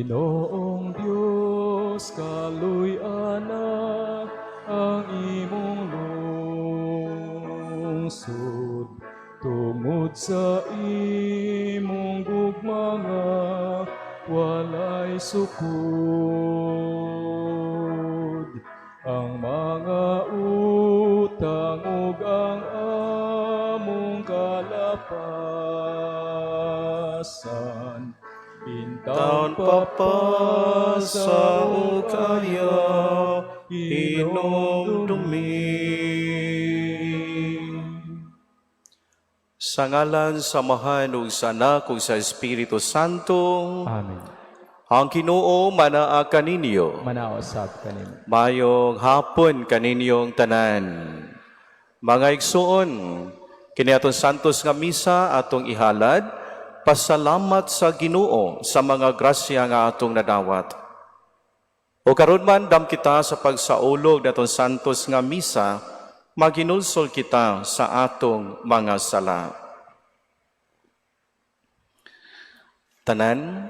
Ginoong Dios, kaluy-ana ang imong lungsod tungod sa imong gugma nga walay sukod. Ang mga utang ug ang among kalapasan Taon intawon papasa o kaya hinumdumi. Sa ngalan sa Amahan ug sa Anak ug sa Espiritu Santo, Amen. Ang Ginoo manaa kaninyo. Manaa usab kanimo. Mayong hapon kaninyong tanan. Mga igsoon, kini atong santos nga misa atong ihalad, pasalamat sa Ginoo sa mga grasya nga atong nadawat. O karon man dam kita sa pagsaulog natong santos nga misa, maginulsol kita sa atong mga sala. Tanan,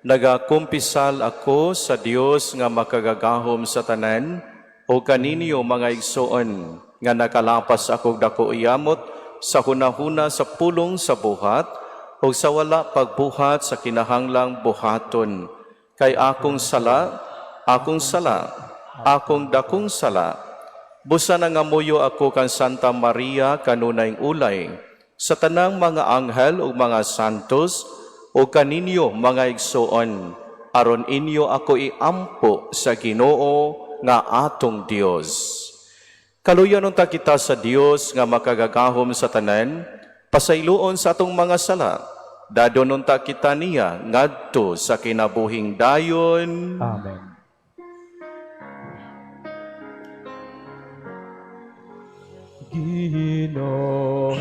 nagakumpisal ako sa Dios nga makagagahom sa tanan o kaninyo, mga igsoon, nga nakalapas ako dako iyamot sa hunahuna, sa pulong, sa buhat o sa wala pagbuhat sa kinahanglang buhaton, kay akong sala, akong sala, akong dakong sala. Busa nangamuyo ako kang Santa Maria, kanunayng ulay, sa tanang mga anghel ug mga santos, o kaninyo, mga igsoon, aron inyo ako iampo sa Ginoo nga atong Dios. Kaluyan unta kita sa Dios nga makagagahom sa tanan, pasayloon sa atong mga sala. Dadon unta kita niya ngadto sa kinabuhing dayon. Amen. Ginoo,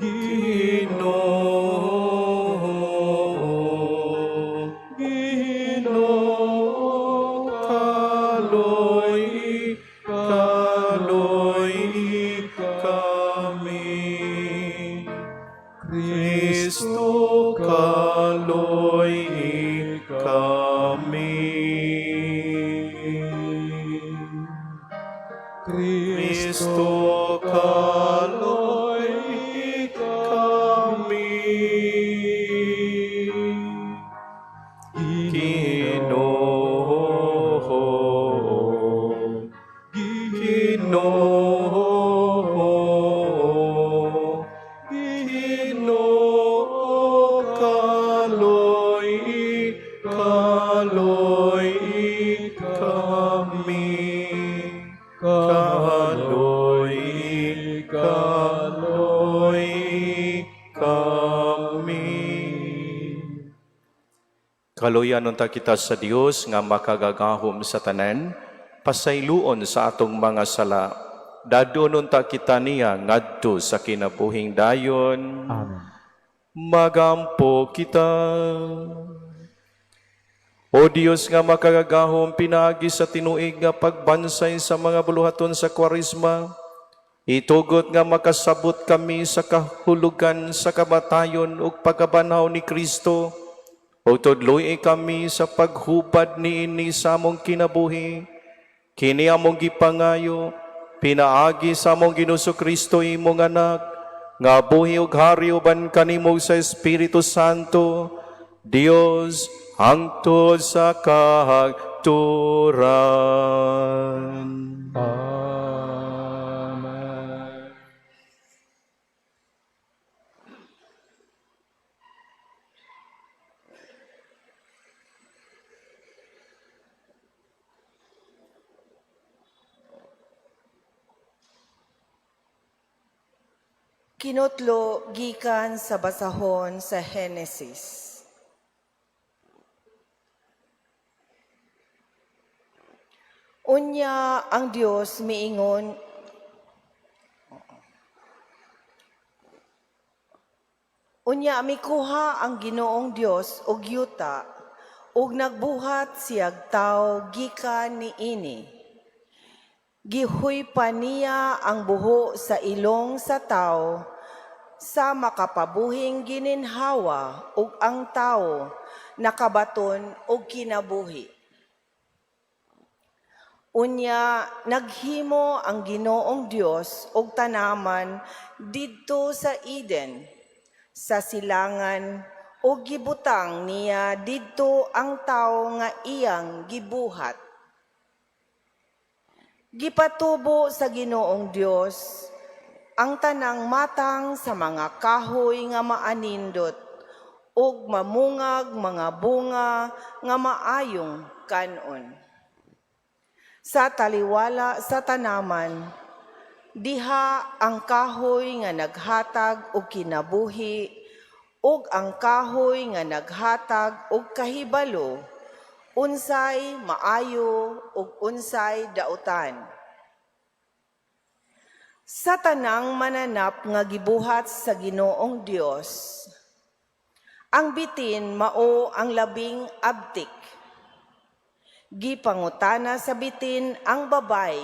Ginoo, Ginoo, kaloy, kaloy kami. Kristo, kaloy kami. Kristo, Kristo, kaloy kami. Ginoo, Ginoo, Ginoo, kaloy, kaloy kami. Kaloy, kaloy kami. Kaluyan unta kita sa Dios nga makagagahom sa tanan, pasayloon sa atong mga sala. Dadon unta kita niya ngadto sa kinabuhing dayon. Amen. Magampo kita. O Dios nga makagagahom, pinaagi sa tinuig nga pagbansay sa mga buluhaton sa Kwaresma, itugot nga makasabot kami sa kahulugan sa kamatayon ug pagkabanhaw ni Kristo, ug tudloi kami sa paghubad niini sa among kinabuhi. Kini among gipangayo pinaagi sa among Ginoong Kristo, imong Anak, nga buhi ug hari uban kanimo sa Espiritu Santo, Dios, hangtod sa kahangturan. Amen. Kinutlo gikan sa basahon sa Henesis. Unya ang Dios miingon. Unya mikuha ang Ginoong Dios og yuta ug nagbuhat siyag tawo gikan niini. Gihuypa niya ang buho sa ilong sa tawo. sa makapabuhing gininhawa ug ang tawo nakabaton og kinabuhi. Unya naghimo ang Ginoong Dios og tanaman didto sa Eden sa silangan ug gibutang niya didto ang tawo nga iyang gibuhat. Gipatubo sa Ginoong Dios ang tanang matang sa mga kahoy nga maanindot ug mamungag mga bunga nga maayong kan-on. Sa taliwala sa tanaman, diha ang kahoy nga naghatag og kinabuhi ug ang kahoy nga naghatag og kahibalo unsay maayo ug unsay dautan. Sa tanang mananap nga gibuhat sa Ginoong Dios, ang bitin mao ang labing abtik. Gipangutana sa bitin ang babay,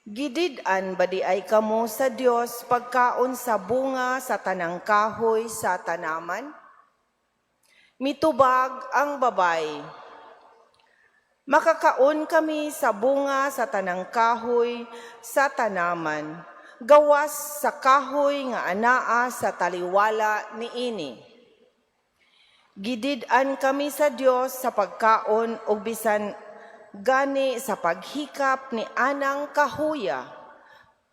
"Gidid-an ba diay kamo sa Dios pagkaon sa bunga sa tanang kahoy sa tanaman?" Mitubag ang babay, "Makakaon kami sa bunga sa tanang kahoy sa tanaman, gawas sa kahoy nga anaa sa taliwala niini. Gidid-an kami sa Dios sa pagkaon og bisan gani sa paghikap ni anang kahuya.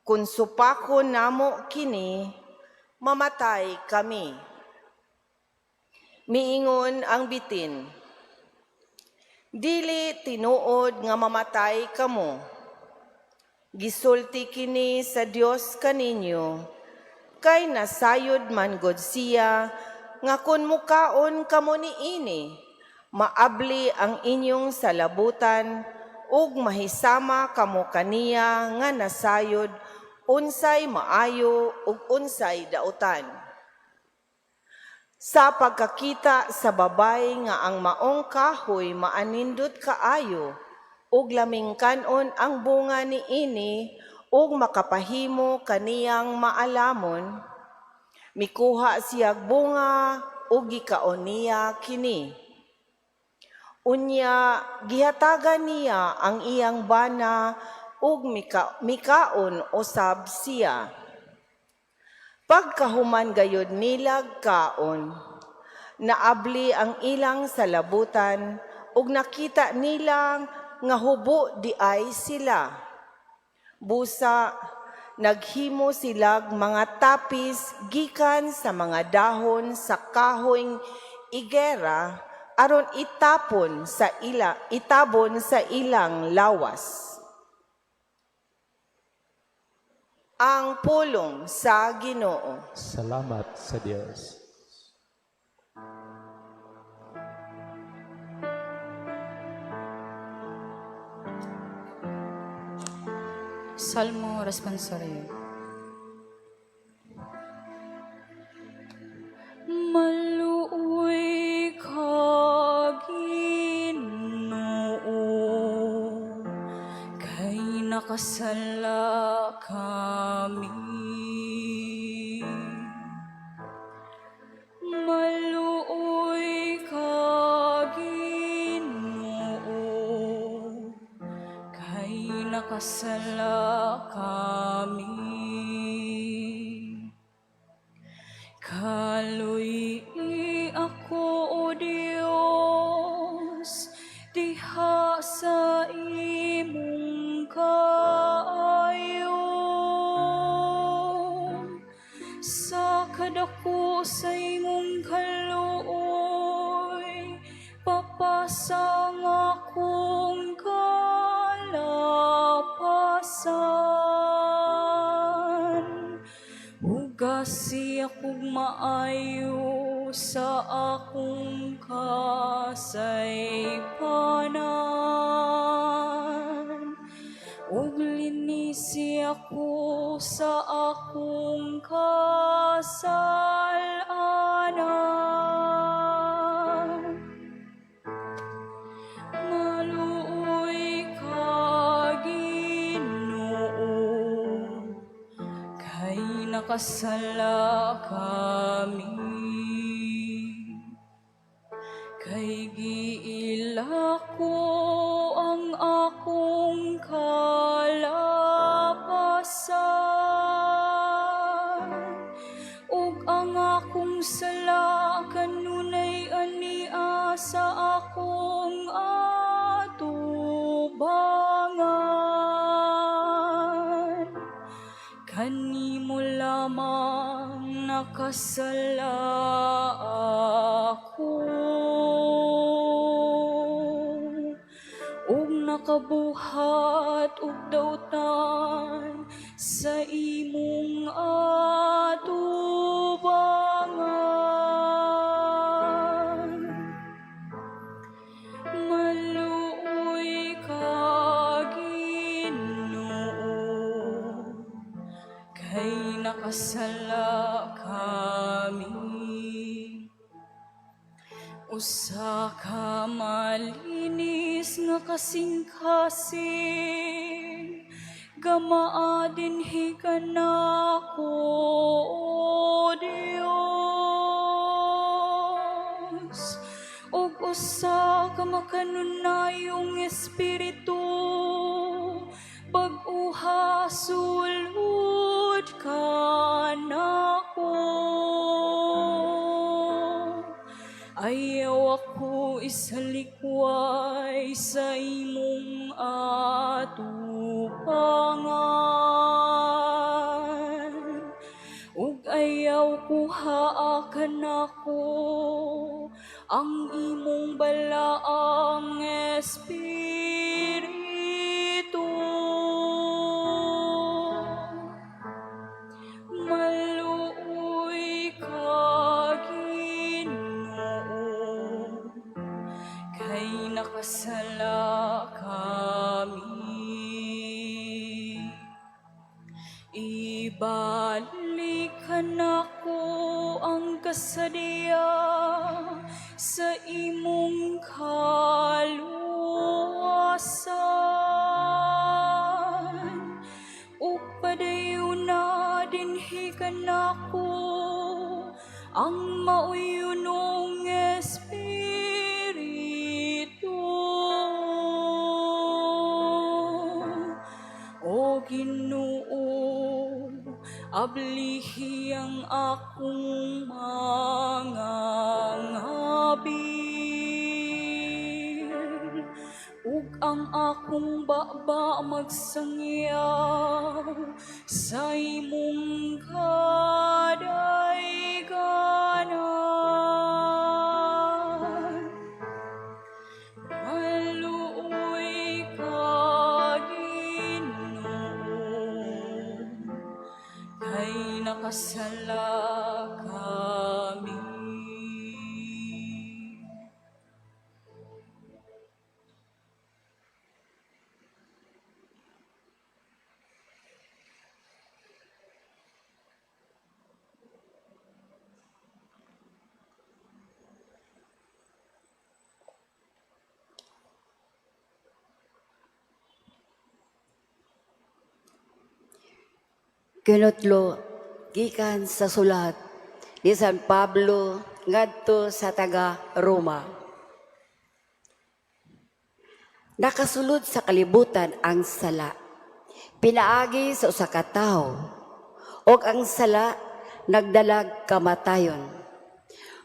Kung supakon namo kini, mamatay kami." Miingon ang bitin, "Dili tinuod nga mamatay kamo. Gisulti kini sa Dios kaninyo, kay nasayod man gud siya nga kun mukaon kamo niini, maabli ang inyong salabutan ug mahisama kamo kaniya nga nasayod unsay maayo ug unsay dautan." Sa pagkakita sa babay nga ang maong kahoy maanindot kaayo ug laming kanon ang bunga niini ug makapahimo kaniyang maalamon, mikuha siyag bunga ug gikaon niya kini. Unya gihatagan niya ang iyang bana ug mikaon usab siya. Pagkahuman gayud nilag kaon, naabli ang ilang salabutan ug nakita nila nga hubo diay sila. Busa naghimo silag mga tapis gikan sa mga dahon sa kahoy igera aron itabon sa ilang lawas. Ang pulong sa Ginoo. Salamat sa Dios. Salmo Responsorio. Maluoy ka, Ginoo, kay nakasala kami. Maluoy ka, Ginoo, kay nakasala kami. Kaluy ako, O Dios, diha sa imong kaayo. Sa kadako sa imong kaluoy, papasang akong kalapasan. Hugasi akong maayo sa akong kasaypanan, ug linisi ako sa akong kasalanan. Maluoy ka, Ginoo, kay nakasala. Nakasala kami. Kay giila ko ang akong kalapasan ug ang akong sala kanunay ania sa akong atubangan. Kanimo lamang nakasala ako ug nakabuhat og dautan sa imong atubangan. Maluoy ka, Ginoo, kay nakasala kami. Usa ka malinis nga kasing-kasing, gamaa dinhi kanako, O Dios, ug usa ka makanunayong espiritu, bag-oha sulod kanako. Ayaw ako isalikway sa imong atubangan ug ayaw kuhaa kanako ang imong balaang espiritu. Maluoy ka, Ginoo, kay nakasala kami. Ibalik kanako ang kasadya sa imong kaluwasan ug padayuna dinhi kanako ang mauyunong espiritu. O Ginoo, ablihi ang akong mga ngabil ug ang akong baba magsangyaw sa imong kadayganan. Maluoy ka, Ginoo, kay nakasala kami. Kinutlo gikan sa sulat ni San Pablo ngadto sa taga Roma. Nakasulod sa kalibutan ang sala, pinaagi sa usa ka tawo, ug ang sala nagdalag kamatayon.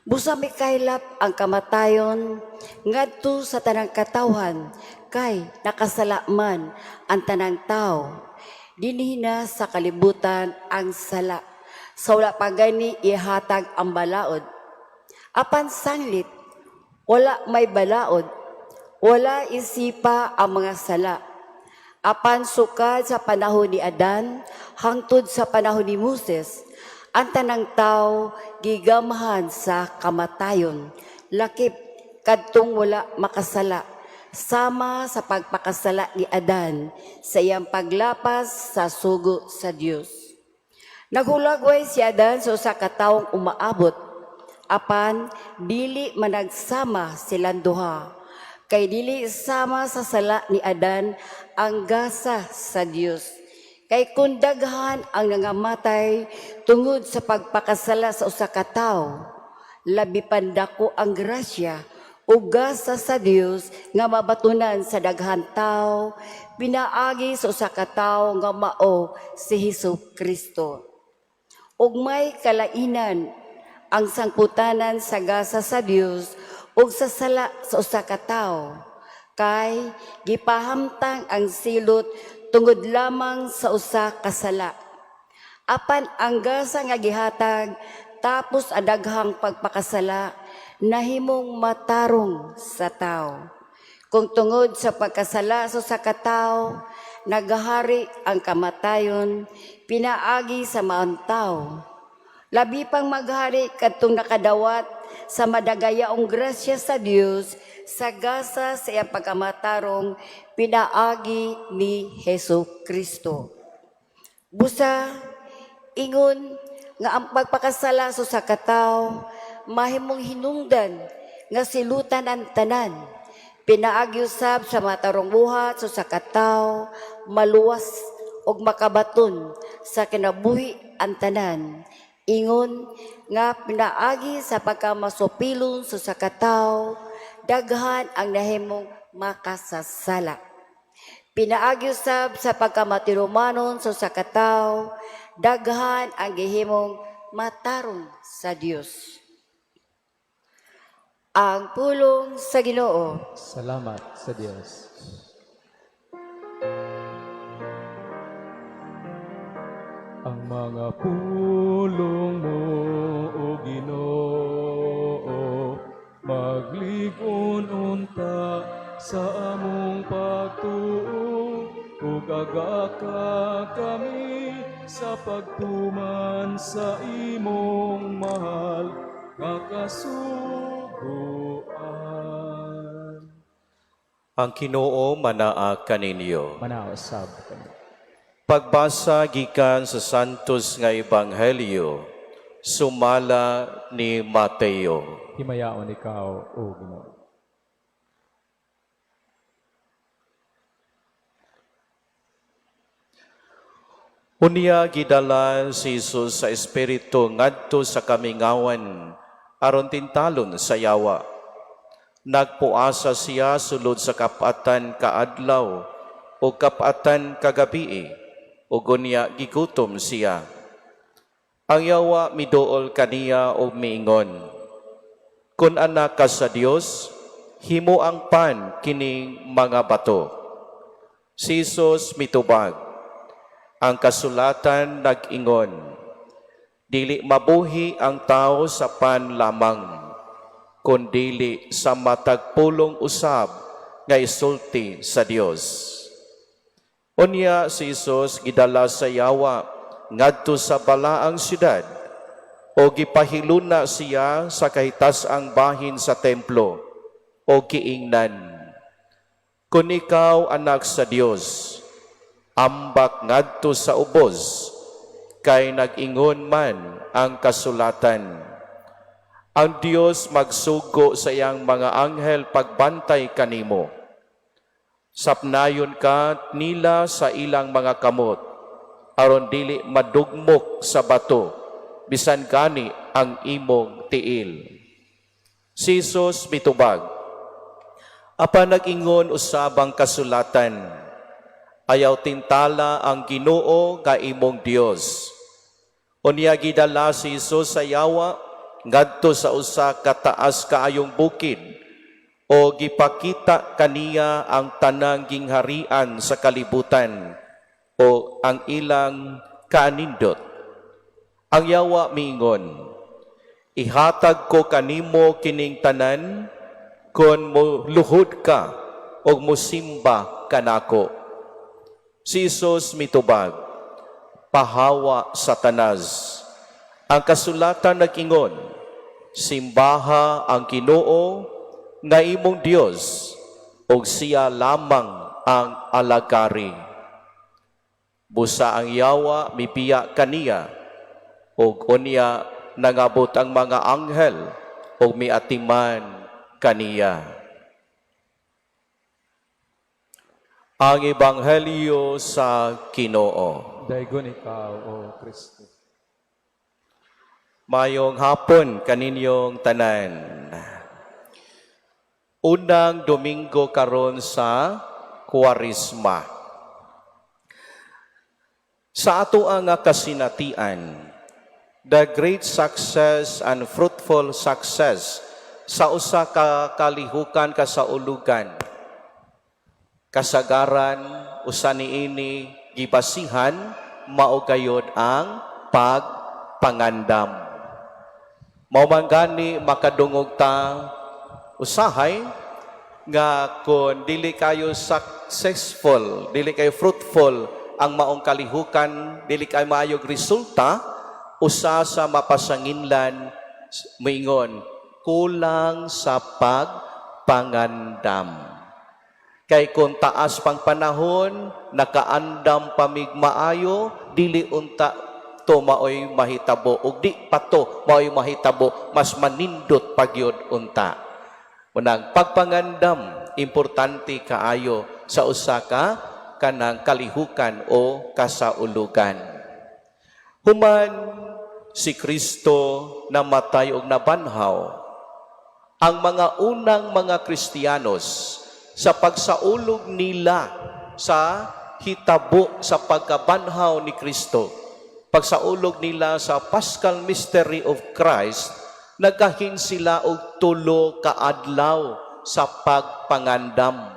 Busa mikaylap ang kamatayon ngadto sa tanang katawhan kay nakasala man ang tanang tao. Dinhi na sa kalibutan ang sala, sa wala pa gani ihatag ang balaod. Apan sanglit wala may balaod, wala isipa ang mga sala. Apan sukad sa panahon ni Adan hangtod sa panahon ni Moses, ang tanang tao gigamhan sa kamatayon, lakip kadtong wala makasala, sama sa pagpakasala ni Adan sa iyang paglapas sa sugo sa Dios. Naghulagway si Adan sa usa ka tawong umaabot, apan dili managsama silang duha, kay dili sama sa sala ni Adan ang gasa sa Dios. Kay kung daghan ang nangamatay tungod sa pagpakasala sa usa ka tawo, labi pang dako ang grasya ug gasa sa Dios nga mabatunan sa daghang tawo pinaagi sa usa ka tawo nga mao si Hesus Kristo. Ug may kalainan ang sangputanan sa gasa sa Dios ug sa sala sa usa ka tawo, kay gipahamtang ang silot tungod lamang sa usa ka sala. Apan ang gasa nga gihatag tapos ang daghang pagpakasala nahimong matarong sa tao. Kung tungod sa pagkasala sa usa ka tawo nagahari ang kamatayon pinaagi sa maong tawo, labi pang maghari kadtong nakadawat sa madagayaong grasya sa Dios sa gasa sa iyang pagkamatarong pinaagi ni Hesus Kristo. Busa, ingon nga ang pagpakasala sa usa ka tawo mahimong hinungdan nga silutan ang tanan. Pinaagi usab sa matarong buhat sa usa ka tawo, maluwas og makabaton sa kinabuhi ang tanan. Ingon nga pinaagi sa pagkamasupilon sa usa ka tawo, daghan ang nahimong makasasala. Pinaagi usab sa pagkamatinumanon sa usa ka tawo, daghan ang gihimong matarong sa Dios. Ang pulong sa Ginoo. Salamat sa Dios. Ang mga pulong mo, O Ginoo, maglig-on unta sa among pagtuo, ug agaka kami sa pagtuman sa imong mahal nga kasuguan. Ang Ginoo manaa kaninyo. Manaa usab kanimo. Pagbasa gikan sa Santos nga Ebanghelyo sumala ni Mateo. Himayaon ikaw, O Ginoo. Unya gidala si Jesus sa Espiritu ngadto sa kamingawan aron tintalon sa yawa. Nagpuasa siya sulod sa kap-atan ka adlaw o kap-atan ka gabii, ug unya gigutom siya. Ang yawa miduol kaniya og miingon, "Kun anak ka sa Dios, himo ang pan kining mga bato." Si Jesus mitubag, "Ang kasulatan nag-ingon, dili mabuhi ang tao sa pan lamang, kundili sa matag pulong usab nga isulti sa Dios." Unya si Jesus gidala sa yawa ngadto sa balaang syudad o gipahiluna siya sa kahitas-ang bahin sa templo o giingnan, "Kung ikaw anak sa Dios, ambak ngadto sa ubos, kay nag-ingon man ang kasulatan, ang Dios magsugo sa iyang mga anghel pagbantay kanimo. Sapnayon ka nila sa ilang mga kamot, aron dili madugmok sa bato, bisan gani ang imong tiil." Si Jesus mitubag, "Apan nag-ingon usab ang kasulatan, ayaw tintala ang Ginoo nga imong Dios." Unya gidala si Jesus sa yawa ngadto sa usa ka taas kaayong bukid o gipakita kaniya ang tanang gingharian sa kalibutan o ang ilang kaanindot. Ang yawa miingon, "Ihatag ko kanimo kining tanan kon moluhod ka og musimba kanako." Si Jesus mitubag, "Pahawa, Satanas. Ang kasulatan nag-ingon, simbaha ang Ginoo nga imong Dios ug siya lamang ang alagari." Busa ang yawa mibiya kaniya ug unya nangabot ang mga anghel ug miatiman kaniya. Ang Ebanghelyo sa Ginoo. Daygon ikaw, O Kristo. Mayong hapon kaninyong tanan. Unang Domingo karon sa Kuwaresma. Sa ato ang kasinatian, the great success and fruitful success sa usa ka kalihukan kasaulugan. Kasagaran usa niini gibasihan mao gayod ang pagpangandam. Mao man gani makadungog ta usahay nga kung dili kayo successful, dili kayo fruitful ang maong kalihukan, dili kayo maayog resulta, usa sa mapasanginlan moingon kulang sa pagpangandam. Kay kung taas pang panahon, nakaandam pa mig maayo, dili unta to maoy mahitabo ug di pa to maoy mahitabo, mas manindot pagyud unta. Unang pagpangandam, importante kaayo sa usa ka kanang kalihukan o kasaulugan. Human si Kristo namatay og nabanhaw, ang mga unang mga Kristiyanos sa pagsaulog nila sa hitabo sa pagkabanhaw ni Kristo, pagsaulog nila sa Paschal Mystery of Christ, nagkahin sila og 3 ka adlaw sa pagpangandam.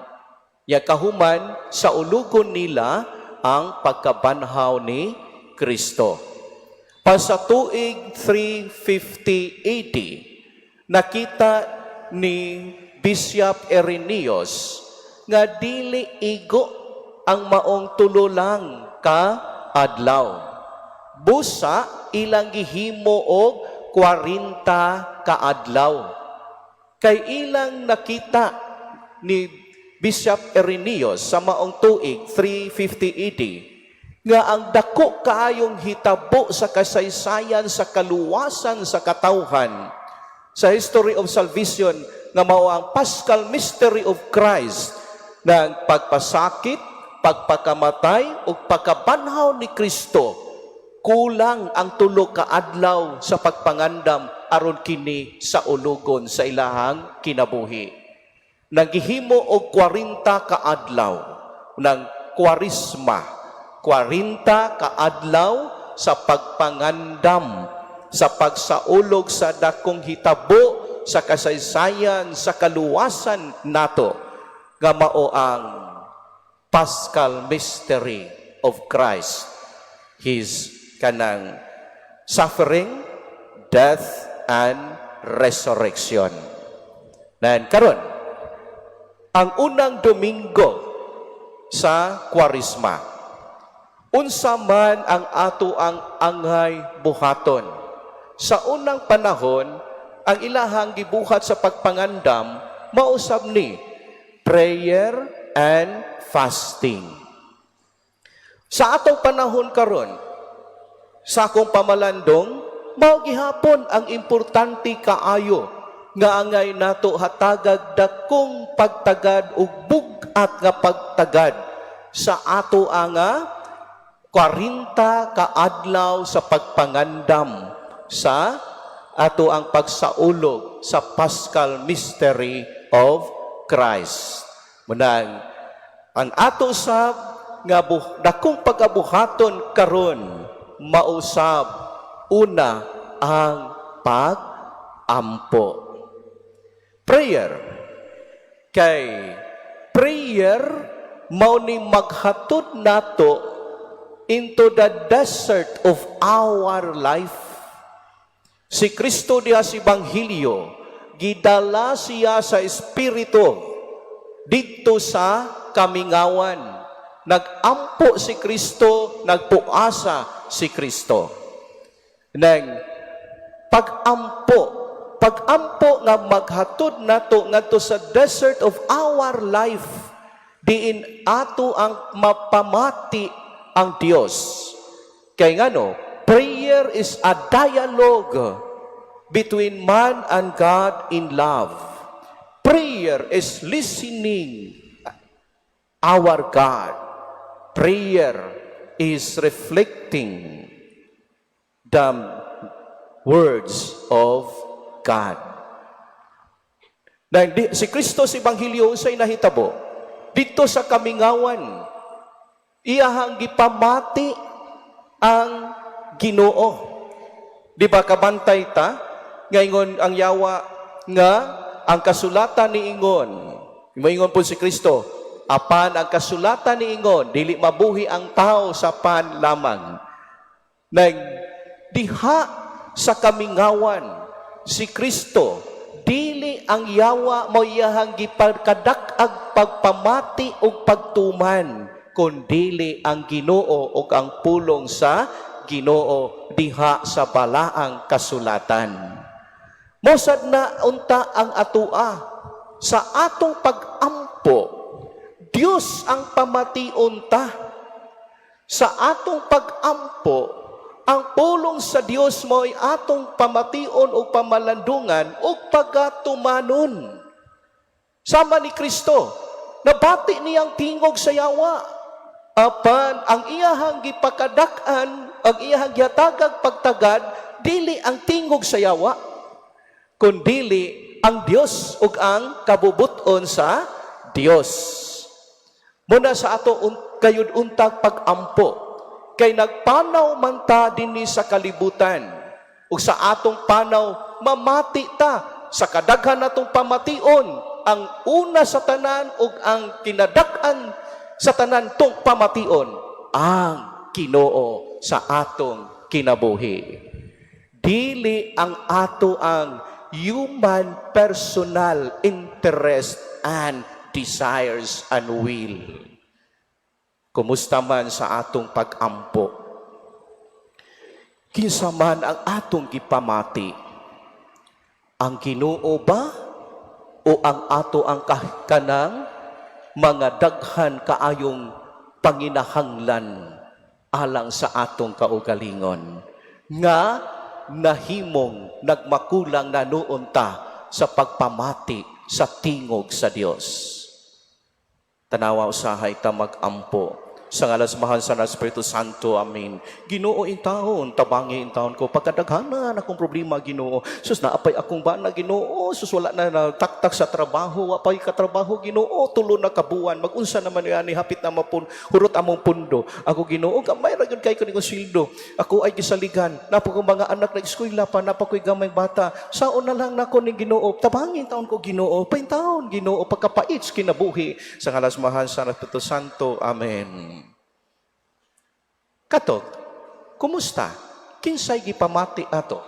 Ya kahuman sa ulugon nila ang pagkabanhaw ni Kristo. Pa sa tuig 350 AD, nakita ni Bishop Irenaeus nga dili igo ang maong 3 lang ka adlaw. Busa ilang gihimo og 40 ka adlaw. Kay ilang nakita ni Bishop Irenaeus sa maong tuig 350 AD nga ang dako kaayong hitabo sa kasaysayan sa kaluwasan sa katawhan sa history of salvation nga mao ang Paschal Mystery of Christ ng pagpasakit, pagpakamatay ug pagkabanhaw ni Kristo, kulang ang 3 ka adlaw sa pagpangandam aron kini sa ulugon sa ilahang kinabuhi. Naghihimo og 40 ka adlaw ng Kwaresma, 40 ka adlaw sa pagpangandam sa pagsaulog sa dakong hitabo sa kasaysayan sa kaluwasan nato nga mao ang Paschal Mystery of Christ, His kanang suffering, death, and resurrection. Dan karon, ang unang Domingo sa Kwaresma, unsa man ang ato ang angay buhaton? Sa unang panahon, ang ilahang gibuhat sa pagpangandam, mausab ni prayer and fasting. Sa atong panahon karon, sa akong pamalandong, mao gihapon ang importante kaayo nga angay nato hatagag dakong pagtagad ug bug-at nga pagtagad sa ato nga 40 ka adlaw sa pagpangandam sa ato ang pagsaulog sa Paschal Mystery of Christ. Munang ang ato sab nga dakong pagabuhaton karon mausab una ang pag-ampo. Prayer. Kay prayer mao ni maghatod nato into the desert of our life. Si Kristo diha sa Ebanghelyo, gidala siya sa Espiritu didto sa kamingawan. Nagampo si Kristo, nagpuasa si Kristo. Nang pag-ampo, pag-ampo nga maghatod nato ngadto sa desert of our life, diin ato ang mapamati ang Dios. Kay ngano, prayer is a dialogue between man and God in love. Prayer is listening our God. Prayer is reflecting the words of God. Na si Kristo sa Ebanghelyo, unsay nahitabo? Dito sa kamingawan, iyahang gipamati ang Ginoo. Di ba kabantay ta? Ngayon ang yawa nga ang kasulatan ni ingon. Moingon po si Kristo, apan ang kasulatan ni ingon, dili mabuhi ang tao sa pan lamang. Nag diha sa kamingawan si Kristo, dili ang yawa mo iyahang gipakadak-ag pagpamati ug pagtuman, kundili ang Ginoo ug ang pulong sa Ginoo diha sa balaang kasulatan. Mosad na unta ang atua sa atong pag-ampo, Dios ang pamation ta. Sa atong pag-ampo, ang pulong sa Dios mo'y atong pamation o pamalandungan o pagatumanon. Sama ni Kristo, nabati niyang tingog sa yawa. Apan ang iyahang gipakadak-an, ang iyahang gihatagag pagtagad, dili ang tingog sa yawa, kundili ang Dios ug ang kabubuton sa Dios. Muna sa ato kayod untag pag-ampo, kay nagpanaw man ta dinhi sa kalibutan, ug sa atong panaw mamati ta sa kadaghan natong pamation. Ang una sa tanan ug ang kinadak-an sa tanan tong pamation, ang Ginoo sa atong kinabuhi, dili ang ato ang human personal interest and desires and will. Kumusta man sa atong pag-ampo? Kinsa man ang atong gipamati? Ang Ginoo ba o ang ato ang kanang mga daghan kaayong panginahanglan alang sa atong kaugalingon nga nahimong nagmakulang na noon ta sa pagpamati sa tingog sa Dios? Tanawa usahay ta mag-ampo. Sa ngalan sa Amahan, sa Espiritu Santo. Amen. Ginoo intawon, tabangi intawon ko. Pagkadaghanan akong problema, Ginoo. Sus, naapay akong bana, Ginoo. Sus, wala na taktak sa trabaho. Apay katrabaho, Ginoo. 3 na kabuan. Magunsa naman ni hapit na mapun. Hurot among pundo. Ako, Ginoo, gamay ra gyud kay ko ni sweldo. Ako ay gisaligan. Napa ko mga anak na eskwela pa, napa ko'y gamay bata. Saon na lang nako ni Ginoo. Tabangin taon ko, Ginoo. Paintaon, Ginoo, pagkapait sa kinabuhi. Sa ngalan sa Amahan, sa Espiritu Santo. Amen. Kato, kumusta? Kinsay gipamati ato?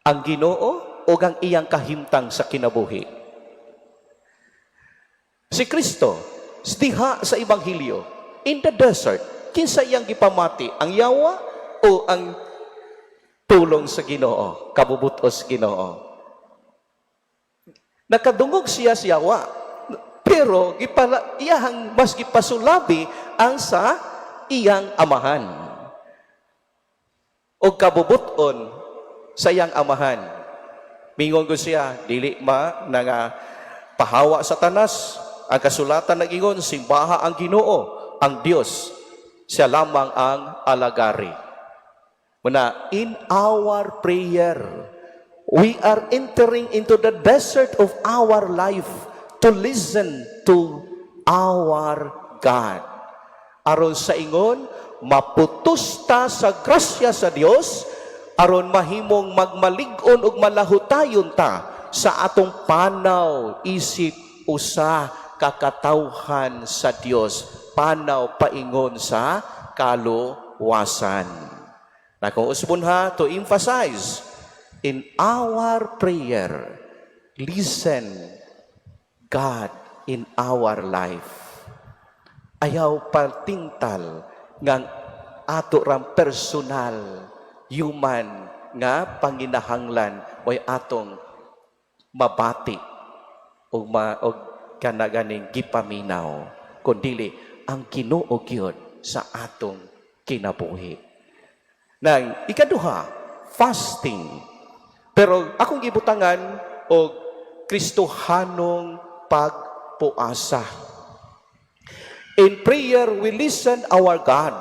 Ang Ginoo o ang iyang kahimtang sa kinabuhi? Si Kristo, diha sa Ebanghelyo, in the desert, kinsa iyang gipamati? Ang yawa o ang pulong sa Ginoo, kabubutos Ginoo? Nakadungog siya sa yawa, pero gipala, iyahang mas gipasulabi ang sa iyang amahan o kabubuton sa iyang amahan. Mingon ko siya, dili ma nga pahawa Satanas. Ang kasulatan nag-ingon, simbaha ang Ginoo, ang Dios. Siya lamang ang alagari. Muna, in our prayer, we are entering into the desert of our life to listen to our God. Aron sa ingon, maputos ta sa grasya sa Dios, aron mahimong magmalig-on ug malahutayon ta sa atong panaw isip usa ka katawhan sa Dios, panaw paingon sa kaluwasan. Na kung usbon ha, to emphasize, in our prayer, listen God in our life. Ayaw patintal nga ato ram personal human nga panginahanglan oy atong mabati o ma og kana ganing gipaminaw, kundili ang Ginoo gyud sa atong kinabuhi. Nang ikaduha, fasting. Pero akong gibutangan og Kristohanong pagpuasa. In prayer, we listen our God.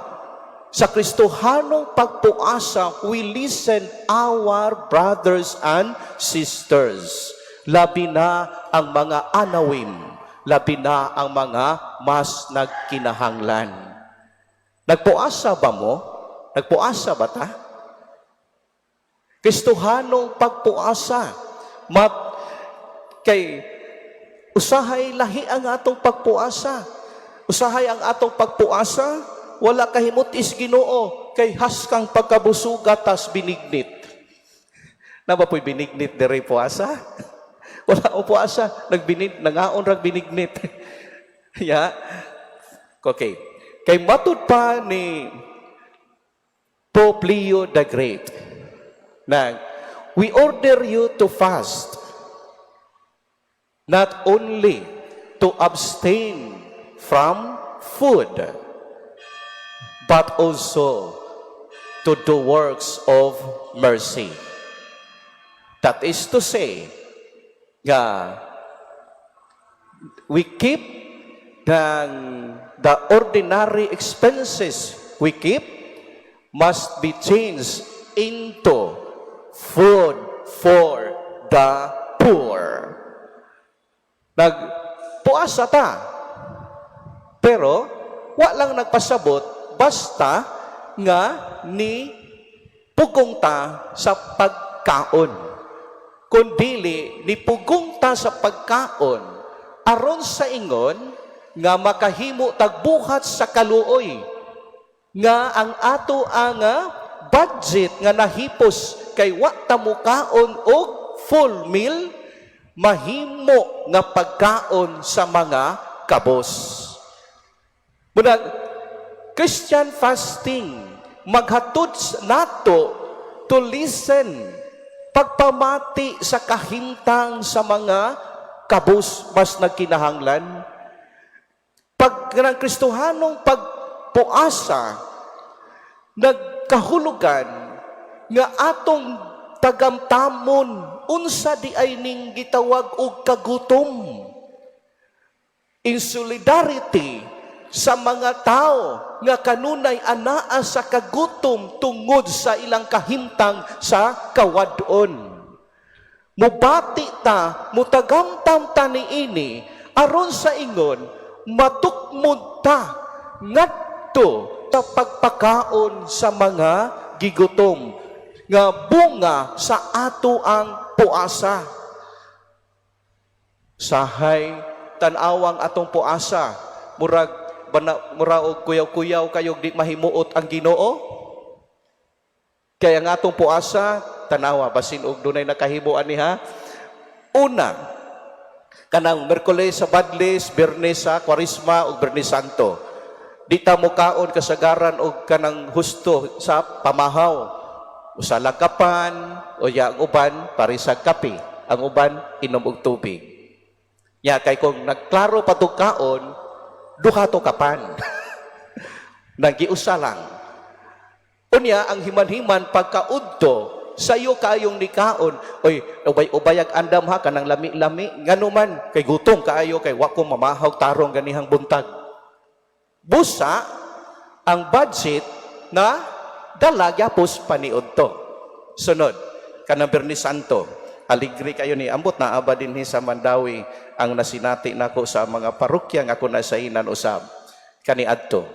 Sa Kristohanong pagpuasa, we listen our brothers and sisters. Labi na ang mga anawim, labi na ang mga mas nagkinahanglan. Nagpuasa ba mo? Nagpuasa ba ta? Kristohanong pagpuasa. Mat, kay usahay lahi ang atong pagpuasa. Usahay ang atong pagpuasa, wala kahimut-is Ginoo kay haskang pagkabusuga tas binignit. Naa ba po'y binignit dere puasa? Wala o puasa, nagbinig, nangaon rag binignit. Ya. Okay. Kay matud pa ni Pope Leo the Great na we order you to fast not only to abstain from food but also to do works of mercy. That is to say, nga we keep the ordinary expenses we keep must be changed into food for the poor. Nagpuasa ta. Pero, wa lang nagpasabot basta nga ni pugong ta sa pagkaon. Kung dili, ni pugong ta sa pagkaon, aron sa ingon, nga makahimo tagbuhat sa kaluoy, nga ang ato ang budget nga nahipos kay wa ta mukaon og full meal, mahimo nga pagkaon sa mga kabos. Muna, Christian fasting maghatod nato to listen, pagpamati sa kahimtang sa mga kabos mas nagkinahanglan. Pag kanang Kristohanong pagpuasa, nagkahulugan nga atong tagamtamon unsa di ay ning gitawag og kagutom in solidarity sa mga tao nga kanunay anaa sa kagutom tungod sa ilang kahimtang sa kawadon. Mubati ta, mutagamtam ta niini aron sa ingon matukmod ta ngadto ta pagpakaon sa mga gigutom nga bunga sa ato ang puasa. Sahay tan-awang atong puasa, murag bana, mura og kuyaw-kuyaw kayo, di mahimuot ang Ginoo. Kaya ang atong puasa, tanawa basin og dunay nakahimo ani ha. Una, kanang Merkules sa Badlis, Biyernes sa Kwaresma ug Biyernes Santo. Di ta mukaon kasagaran og kanang husto sa pamahaw. Usa lang kapan o ya ang uban parisag kape, ang uban inom og tubig. Ya kay kung nagklaro pa tog kaon, duha to kapan. Nagiusa lang. Unya ang himan-himan pagkaudto sayo kaayong nikaon, oy, ubay-ubayag andam ha, kanang lami-lami, ngano man kay gutom kaayo, kay wa ko mamahaw tarong ganihang buntag. Busa ang budget na dala gyapos paniudto. Sunod, kanang Biyernes Santo, aligre kayo ni ambot naa ba dinhi sa Mandaue ang nasinati nako sa mga parokya nga ako nasainan usab kaniadto.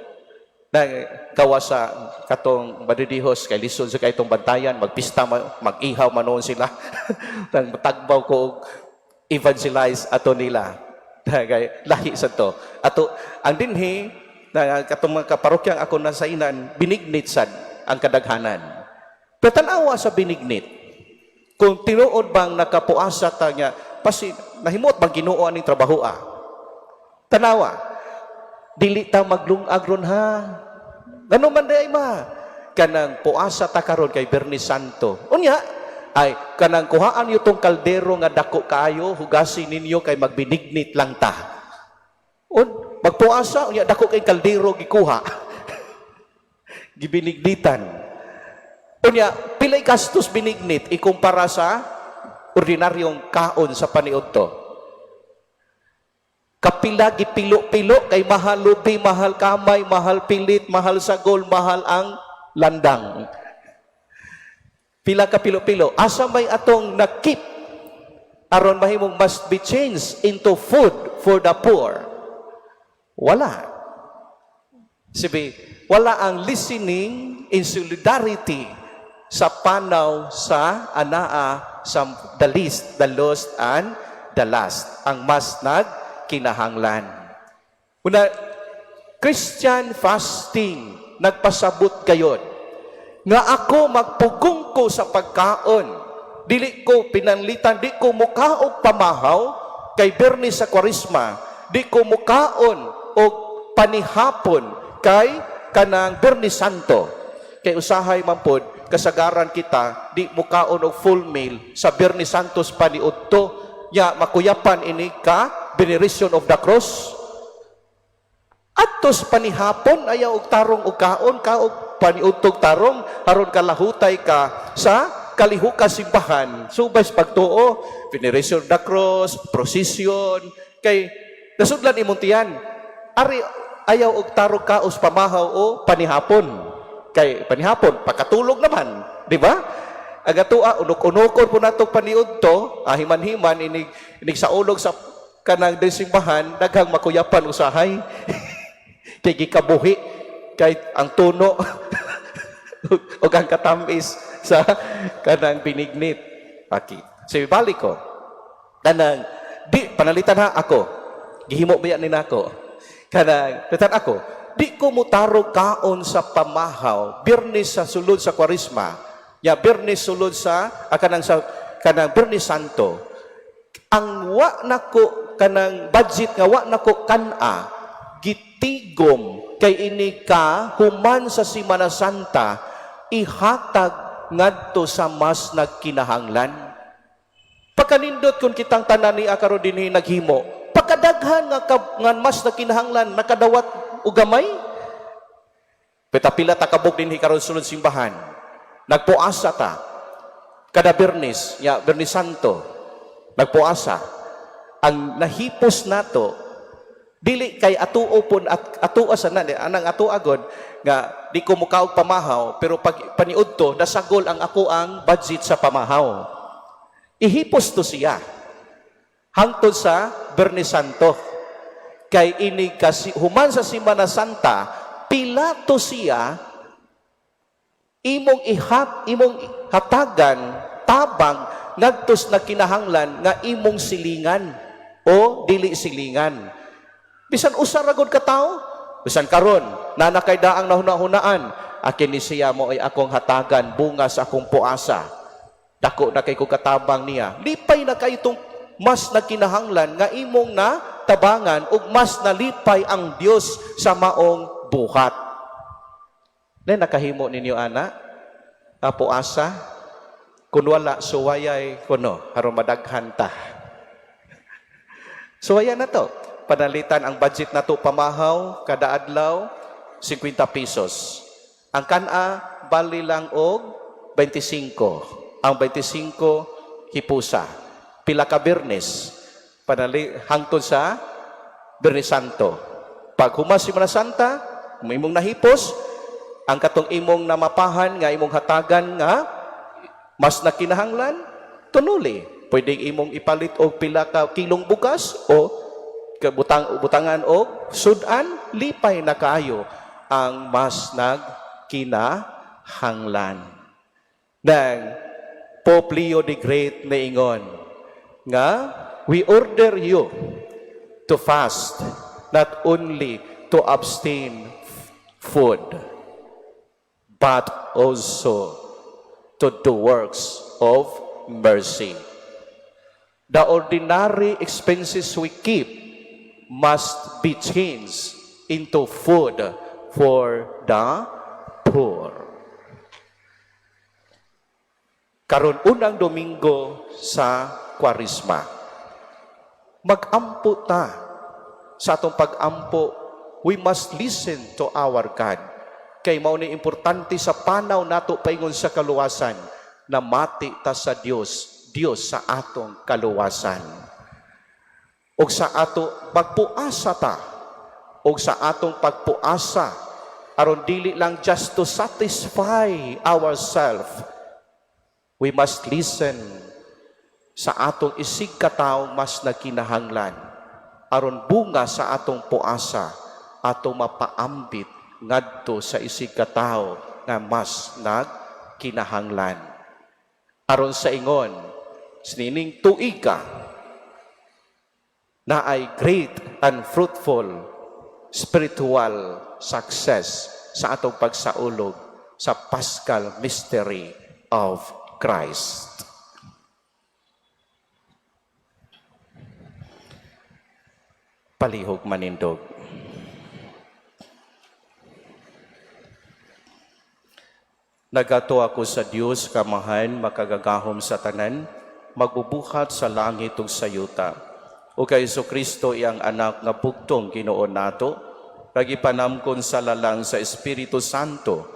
Na gawa sa katong Madridijos kay lisod sa kay itong bantayan, magpista, mag-ihaw man noon sila. Nang tagbaw ko og evangelize ato nila. Kay lahi sa to. Ato ang dinhi na katong mga kaparokyang ako nasainan, binignit sad ang kadaghanan. Pero tan-awa sa binignit. Kung tinuod bang nakapuasa ta niya, pasi nahimot bang Ginoo aning trabaho ah? Tanawa. Dili ta maglungag ron ha. Ngano man di ay ma? Kanang puasa ta karon kay Biyernes Santo. Unya, ay kanang kuhaan niyo tong kaldero nga dako kaayo, hugasi ninyo kay magbinignit lang ta. Un, magpuasa, unya dako kay kaldero gikuha. Gibinignitan. Unya, pilay gastos binignit ikumpara sa ordinaryong kaon sa paniudto? Kapila gipilo-pilo kay mahal lubi, mahal kamay, mahal pilit, mahal sagol, mahal ang landang. Pila ka pilo-pilo. Asa may atong na-keep aron mahimong must be changed into food for the poor? Wala. Sibi, wala ang listening in solidarity sa panaw sa anaa sa the least, the lost, and the last. Ang mas nagkinahanglan. Una, Christian fasting, nagpasabot gayon nga ako magpugong ko sa pagkaon. Dili ko pinanlitan, di ko mukaog pamahaw kay Bernis sa Kwaresma, di ko mukaon og panihapon kay kanang Bernis Santo. Kay usahay man pod, kasagaran kita di mukaon og full meal sa Bernis Santos paniudto nya makuyapan ini ka veneration of the cross. Atos panihapon ayaw og tarong og kaon kaog paniudtog tarong aron kalahutay ka sa kalihukan simbahan subay sa pagtuo, veneration of the cross, procession, kay nasudlan imong tiyan. Ari ayaw og tarong kaos pamahaw o panihapon kay panihapon pagkatulog naman, di ba? Ang atoa unok-unokon po nato paniudto, ah, himan-himan inig inig sa ulog sa kanang simbahan, daghang makuyapan usahay kay gikabuhi kay ang tuno ug ang katamis sa kanang binignit. Okay. So balik ko. Kanang di panalitan ha ako. Gihimo ba ni nako? Kanang palitan ako. Di ko mutarog kaon sa pamahaw, Biyernes sa sulod sa Kwaresma. Ya Biyernes sulod sa kanang sa kanang Biyernes Santo. Ang wa nako kanang budget nga wa nako kan-a gitigom kay ini ka human sa Simana Santa ihatag ngadto sa mas nagkinahanglan. Pagkanindot kung kitang tanan ni karon dinhi naghimo, pagkadaghan nga, nga mas nagkinahanglan nakadawat og gamay. Pita pila ta kabuk dinhi karon sulod simbahan. Nagpuasa ta. Kada Bernis, ya Bernis Santo, nagpuasa. Ang nahipos nato dili kay atuo pun at atuo sa na anang atuo agod nga di ko mukaog pamahaw, pero pag paniudto nasagol ang ako ang budget sa pamahaw, ihipos to siya hangtod sa Bernis Santo kay ini kasi human sa Simana Santa, pila to siya imong ihat imong hatagan tabang ngadto sa nagkinahanglan nga imong silingan o dili silingan, bisan usa ra gud ka tawo. Bisan karon na kay daang nahuna-hunaan, akin ni siya mo ay akong hatagan bunga sa akong puasa, dako na kay ko katabang niya, lipay na kay itong mas nagkinahanglan nga imong na tabangan ug mas nalipay ang Dios sa maong buhat na nakahimo ninyo ana puasa. Kun wala, suwayay kuno aron madaghan ta. Suwayan na to. Panalitan ang budget nato pamahaw kada adlaw 50 pesos. Ang kan-a bali lang og 25. Ang 25 hipusa. Pila ka Biyernes panali hangtod sa Biyernes Santo. Pag human Semana Santa, kung imong nahipos, ang katong imong namapahan nga imong hatagan nga mas nakinahanglan, tunuli. Pwede imong ipalit og pila ka kilong bugas o butang butangan og sudan, lipay na kaayo ang mas nagkinahanglan. Nang Pope Leo the Great niingon nga we order you to fast not only to abstain food but also to do works of mercy. The ordinary expenses we keep must be changed into food for the poor. Karon unang Domingo sa Kwaresma. Mag-ampo ta. Sa atong pag-ampo, we must listen to our God. Kay mao ni importante sa panaw nato paingon sa kaluwasan, na mati ta sa Dios, Dios sa atong kaluwasan. Og sa ato pagpuasa ta, og sa atong pagpuasa aron dili lang just to satisfy ourselves, we must listen sa atong isig katawo mas nagkinahanglan, aron bunga sa atong puasa, atong mapaambit ngadto sa isig katawo nga mas nagkinahanglan, aron sa ingon niining tuiga naay great and fruitful spiritual success sa atong pagsaulog sa Paschal Mystery of Christ. Palihog manindog. Nagatuo ako sa Dios Kamahan, makagagahom sa tanan, magbubuhat sa langit ug sa yuta, o kay Kristo, iyang anak nga bugtong Ginoo nato, nga gipanamkon sa lalang sa Espiritu Santo,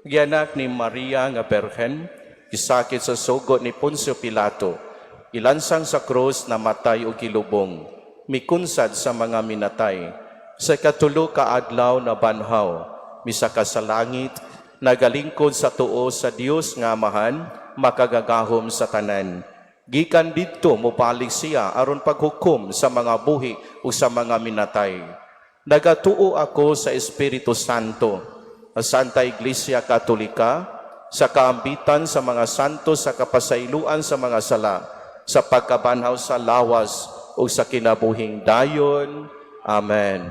gianak ni Maria nga Berhen, gisakit sa sugo ni Poncio Pilato, gilansang sa krus, namatay ug gilubong, mikunsad sa mga minatay, sa katulo ka adlaw nabanhaw, misaka sa langit, nagalingkod sa tuo sa Dios nga Amahan, makagagahom sa tanan. Gikan didto mobalik siya aron paghukom sa mga buhi ug sa mga minatay. Nagatuo ako sa Espiritu Santo, sa Santa Iglesia Katolika, sa kaambitan sa mga santo, sa kapasayloan sa mga sala, sa pagkabanhaw sa lawas ug sa kinabuhing dayon. Amen.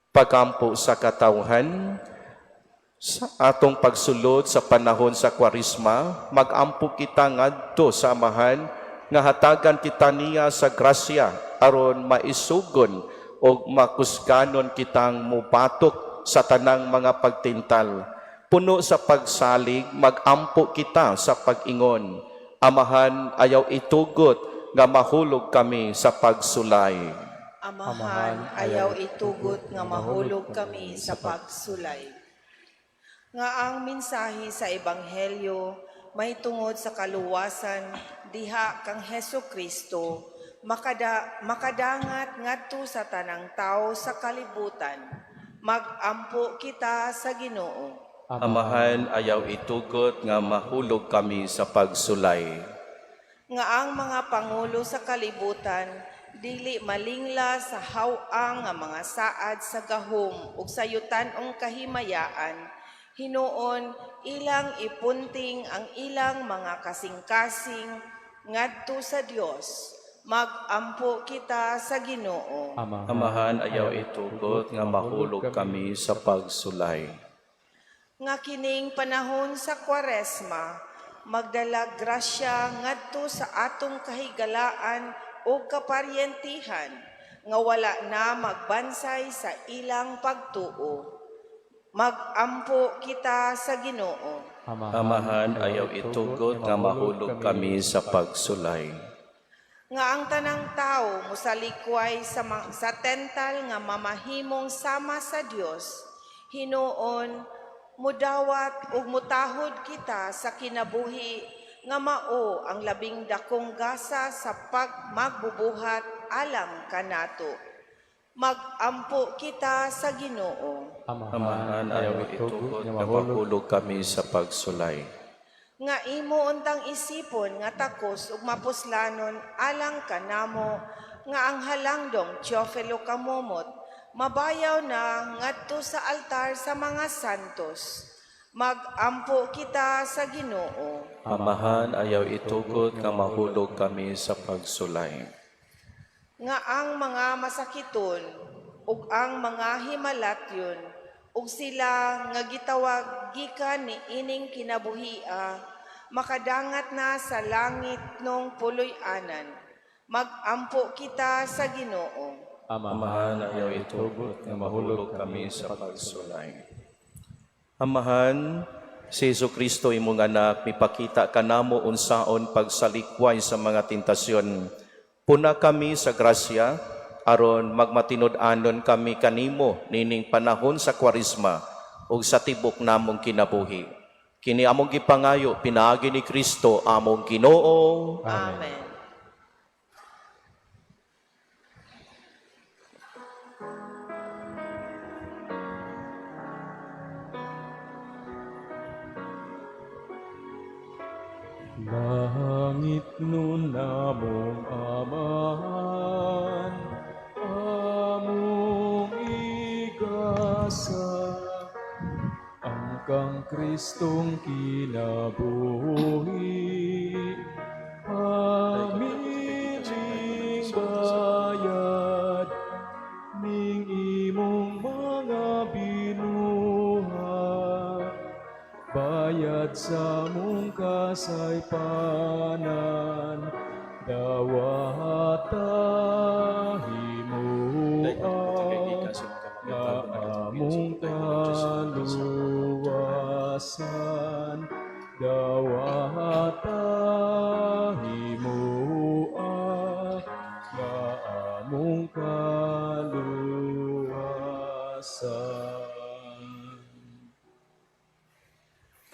Pag-ampo sa katawhan. Sa atong pagsulod sa panahon sa Kwaresma, magampo kita ngadto sa Amahan nga hatagan kita niya sa grasya aron maisugon o makusganon kitang mubatok sa tanang mga pagtintal. Puno sa pagsalig, magampo kita sa pag-ingon, "Amahan, ayaw itugot nga mahulog kami sa pagsulay." Amahan, ayaw itugot nga mahulog kami sa pagsulay. Nga ang mensahe sa Ebanghelyo may tungod sa kaluwasan diha kang Heso Kristo makadangat ngadto sa tanang tao sa kalibutan. Magampo kita sa Ginoo. Amahan, ayaw itugot nga mahulog kami sa pagsulay. Nga ang mga pangulo sa kalibutan dili malingla sa haw-ang nga mga saad sa gahom ug sa yutan-ong kahimayaan, hinuon ilang ipunting ang ilang mga kasing-kasing ngadto sa Dios. Magampo kita sa Ginoo. Amahan, ayaw itugot nga mahulog kami sa pagsulay. Nga kining panahon sa Kwaresma magdala grasya ngadto sa atong kahigalaan o kaparyentihan nga wala na magbansay sa ilang pagtuo. Magampo kita sa Ginoo. Amahan, ayaw itugot nga mahulog kami sa pagsulay. Nga ang tanang tao mosalikway sa tental nga mamahimong sama sa Dios, hinuon mudawat ug mutahod kita sa kinabuhi nga mao ang labing dakong gasa sa pagmagbubuhat alang kanato. Magampo kita sa Ginoo. Amahan, ayaw itugot nga mahulog kami sa pagsulay. Nga imo untang isipon nga takos ug mapuslanon alang kanamo nga ang halangdong Teofilo Camomot mabayaw na ngadto sa altar sa mga santos. Magampo kita sa Ginoo. Amahan, ayaw itugot nga mahulog kami sa pagsulay. Nga ang mga masakiton ug ang mga himalatyon ug sila nga gitawag gikan ni ining kinabuhia makadangat na sa langit nong puloy-anan. Magampo kita sa Ginoo. Amahan, ayaw itugot nga mahulog kami sa pagsulay. Amahan, si Hesus Kristo, imong anak, mipakita kanamo unsaon pagsalikway sa mga tentasyon. Puna kami sa grasya aron magmatinud-anon kami kanimo nining panahon sa Kwaresma ug sa tibok namong kinabuhi. Kini among gipangayo pinaagi ni Kristo among Ginoo. Amen. Langit nun namong Amahan, among igasa, ang kang Kristong kinabuhi, amiling bayad, ning imong mga binuhat, bayad sa mong kasaypanan, dawata himua nga among kaluwasan, dawata himua nga among kaluwasan.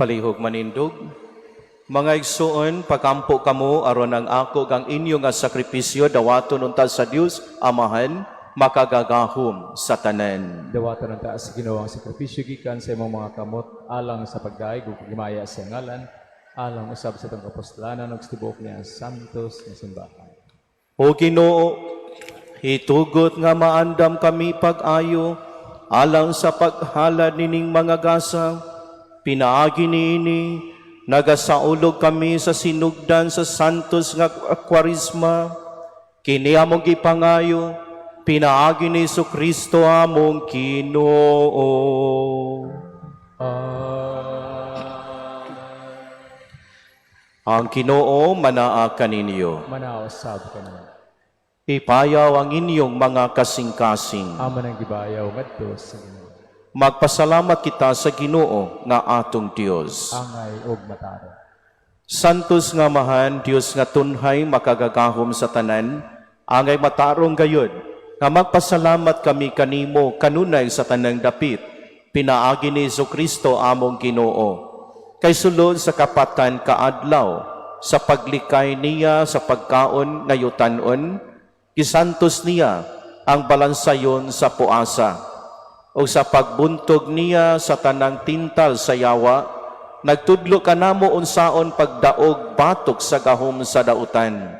Palihog manindog. Mga igsoon, pakampo kamo aron ang ako kang inyo nga sakripisyo dawaton unta sa Dios Amahan makagagahom sa tanan. Dawatan ang taas sa Ginoo ang sakripisyo gikan sa imong mga kamot alang sa pagdaig ug paghimaya sa ngalan, alang usab sa atong kapostolanan ug sa tibuok niya santos nga simbahan. O Ginoo, hitugot nga maandam kami pag-ayo alang sa paghalad nining mga gasa. Pinaagi niini nagasaulog kami sa sinugdan sa santos nga Kwaresma. Kini among gipangayo, pinaagi ni Kristo among Ginoo. Amen. Ang Ginoo manaa kaninyo. Manaosab kaniya. Ipayaw ang inyong mga kasing-kasing. Amo nang gibayaw ngadto sa Ginoo. Magpasalamat kita sa Ginoo nga atong Dios. Angay og matarong. Santos nga Amahan, Dios nga tunhay makagagahom sa tanan, angay matarong gayud nga magpasalamat kami kanimo kanunay sa tanang dapit, pinaagi ni Kristo among Ginoo. Kay sulod sa kapatan kaadlaw, sa paglikay niya sa pagkaon ngayutanon, gisantos niya ang balansayon sa puasa o sa pagbuntog niya sa tanang tintal sa yawa, nagtudlo kanamo unsaon pagdaog batok sa gahom sa dautan.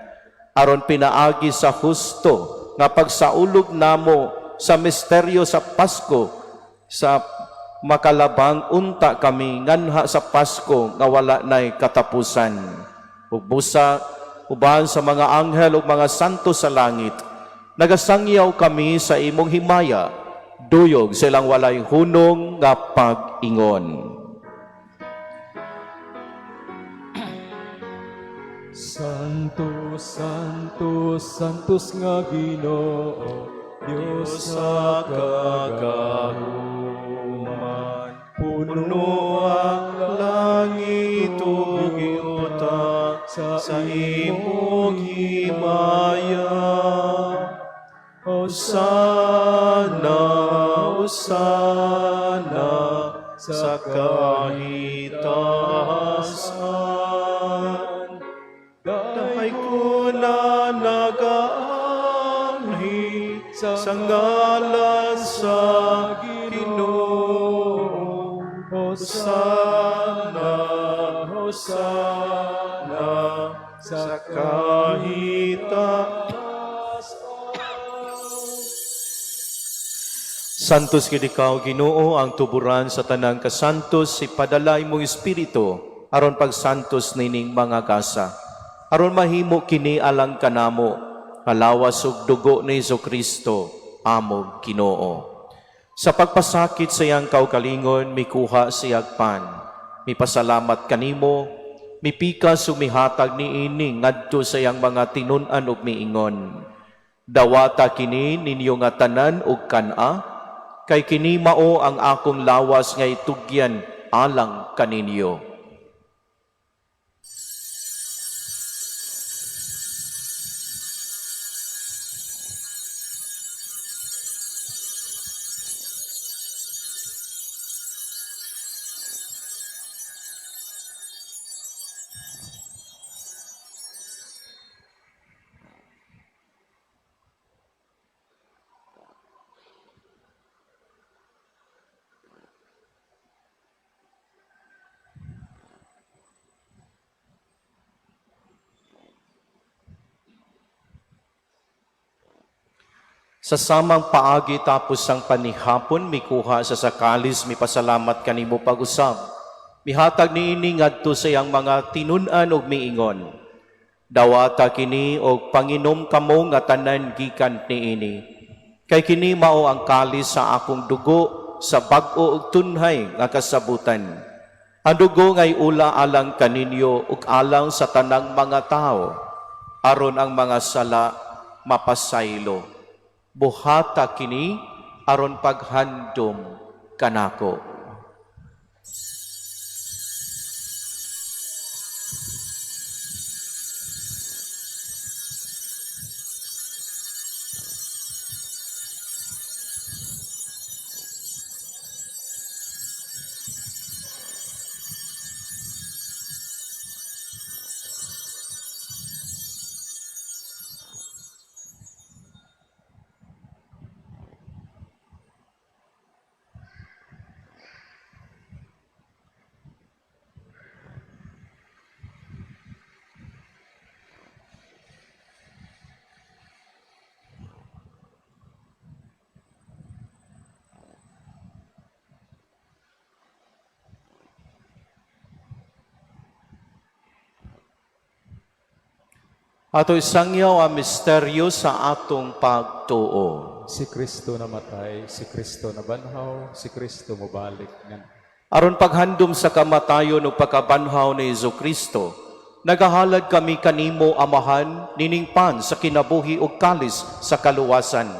Aron pinaagi sa husto nga pagsaulog namo sa misteryo sa Pasko, sa makalabang unta kami nganha sa Pasko nga wala nay katapusan. Ug busa uban sa mga anghel ug mga santo sa langit, nagasangyaw kami sa imong himaya, duyog silang walay hunong nga pag-ingon. Santo, Santo, Santos nga Ginoo, Dios sa kagahuman. Puno ang langit ug yuta sa imong himaya. Hosana, Hosana sa kahitasan. Daygon na nagaanhi sa ngalan sa Ginoo. Hosana, Hosana sa kahitasan. Santos gid ikaw, Ginoo, ang tuburan sa tanang kasantos, ipadala imong espiritu aron pagsantos nining mga gasa. Aron mahimo kini alang kanamo, lawas ug dugo ni Kristo among Ginoo. Sa pagpasakit sa iyang kaugalingon, mikuha siyag pan. Mipasalamat kanimo, mipikas ug mihatag niini ngadto sa iyang mga tinun-an ug miingon: "Dawata kini ninyo nga tanan ug kan-a, kay kini mao ang akong lawas nga itugyan alang kaninyo." Sa samang paagi tapos ang panihapon, mikuha sa kalis, mipasalamat kanimo pag-usab. Mihatag niini ngadto sa iyang mga tinun-an ug miingon: "Dawata kini og panginom kamo nga tanan gikan niini. Kay kini mao ang kalis sa akong dugo sa bag-o ug tunhay nga kasabutan. Ang dugo ngay ula alang kaninyo ug alang sa tanang mga tawo aron ang mga sala mapasaylo. Buhata kini aron paghandom kanako." Ato isangyaw ang misteryo sa atong pagtuo. Si Kristo namatay, si Kristo nabanhaw, si Kristo mobalik nga. Aron paghandom sa kamatayon ug pagkabanhaw ni Hesus Kristo, nagahalad kami kanimo, Amahan, nining pan sa kinabuhi ug kalis sa kaluwasan.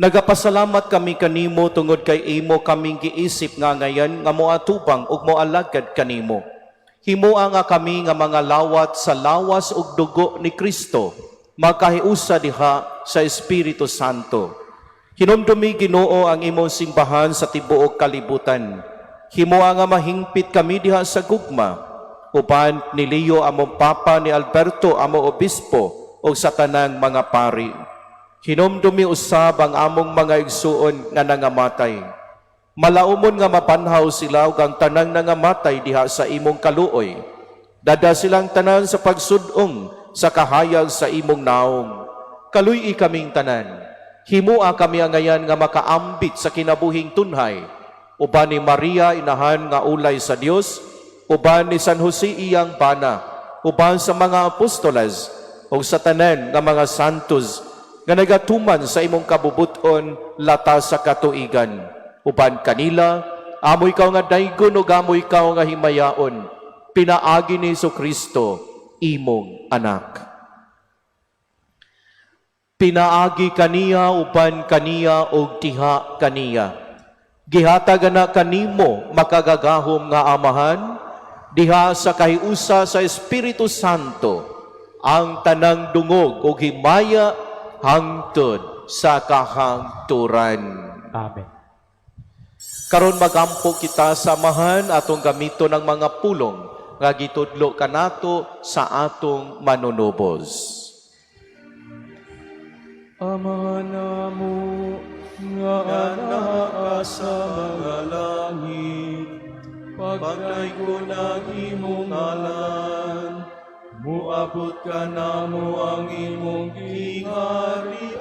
Nagapasalamat kami kanimo tungod kay imo kaming giisip nga ngayan nga moatubang ug moalagad kanimo. Himoa nga kami nga mga lawat sa lawas ug dugo ni Kristo makahiusa diha sa Espiritu Santo. Hinumdumi, Ginoo, ang imong simbahan sa tibuok kalibutan. Himoa nga mahingpit kami diha sa gugma uban ni Leo among Papa, ni Alberto among Obispo ug sa tanang mga pari. Hinumdumi usab ang among mga igsuon nga nangamatay. Malaumon nga mabanhaw sila ug ang tanang nangamatay diha sa imong kaluoy. Dada silang tanan sa pagsudong sa kahayag sa imong naong. Kaluy-i kaming tanan. Himua kami angayan nga makaambit sa kinabuhing tunhay. Uban ni Maria inahan nga ulay sa Dios, uban ni San Jose iyang bana, uban sa mga apostoles ug sa tanan nga mga santos nga nagatuman sa imong kabubuton lata sa katuigan. Uban kanila, amo ikaw nga daygon ug amo ikaw nga himayaon, pinaagi ni Kristo imong anak. Pinaagi kaniya, uban kaniya ug diha kaniya. Gihatag ana kanimo, makagagahom nga Amahan, diha sa kahiusa sa Espiritu Santo ang tanang dungog ug himaya hangtod sa kahangturan. Amen. Karon magampo kita sa Amahan, atong gamiton ang mga pulong nga gitudlo kanato sa atong Manunubos. Ama namo nga anaa sa mga langit, pagdaygon ang imong ngalan, muabot kanamo ang imong gingharian,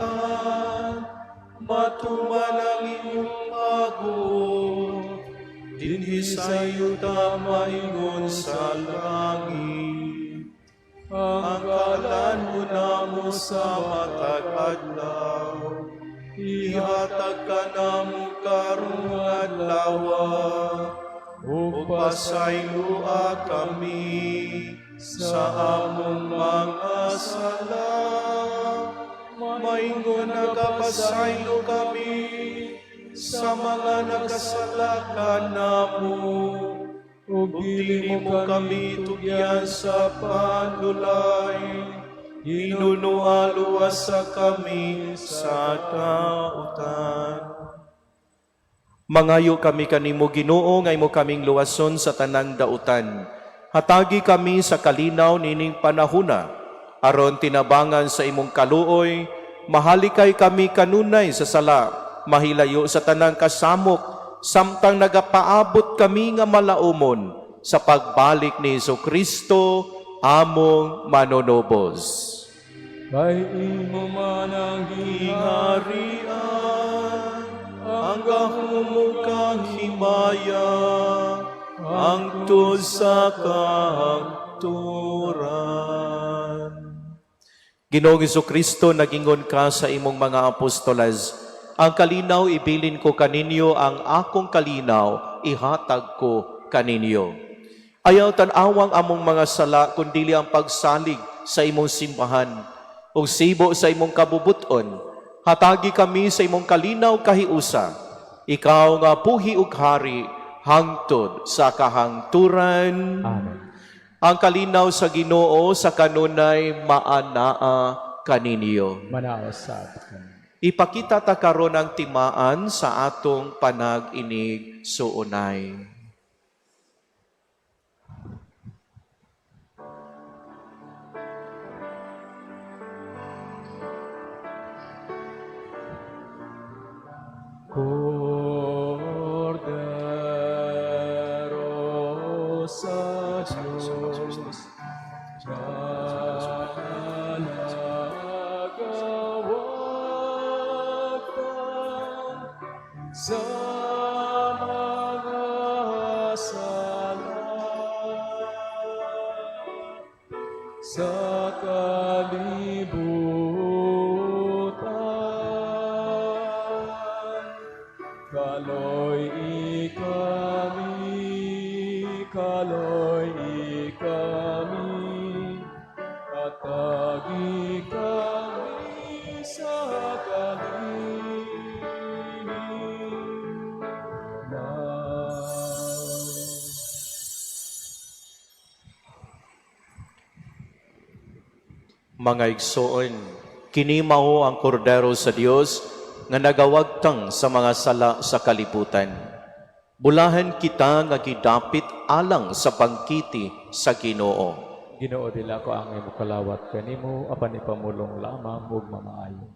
matuman ang imong pagbuot, dinhi sa yuta maingon sa langit. Ang kalan mo namo sa matag adlaw, ihatag kanamo karong adlaw, ug pasayloa kami sa among mga sala, maingon nagapasaylo kami sa mga nakasala kanamo, ug dili mo kami tugyan sa panlulay, hinunoa luwasa kami sa kautan. Mangayo kami kanimo, Ginoo, nga imo kaming luwason sa tanang dautan. Hatagi kami sa kalinaw nining panahuna aron tinabangan sa imong kaluoy, mahalikay kami kanunay sa sala, mahilayo sa tanang kasamok samtang nagapaabot kami nga malaumon sa pagbalik ni Hesus Kristo among manunubos. Kay imo man ang Gingharian, Ang gahom ug kahimaya hangtod sa kahangturan. Ginoong Kristo, nagingon ka sa imong mga apostoles, "Ang kalinaw ibilin ko kaninyo, ang akong kalinaw ihatag ko kaninyo." Ayaw tan-awang among mga sala, kundili ang pagsalig sa imong simbahan. Ug sibo sa imong kabubuton, hatagi kami sa imong kalinaw kahiusa. Ikaw nga buhi ug hari hangtod sa kahangturan. Amen. Ang kalinaw sa Ginoo sa kanunay maanaa kaninyo. Manaa usab kaninyo. Ipakita ta karon ang timaan sa atong panag-inig suunay. Kordero sa Diyos, nga nagawagtang sa mga sala sa kalibutan. Kaloy-i kami, kaloy-i kami, hatagi kami sa kalinaw. Mga igsoon, kini mao ang kordero sa Dios nga nagawagtang sa mga sala sa kalibutan. Bulahan kita nga gidapit alang sa bangkete sa Ginoo. Ginoo, dili ako angay mokalawat kanimo, apan ipamulong lamang ug mamaayo.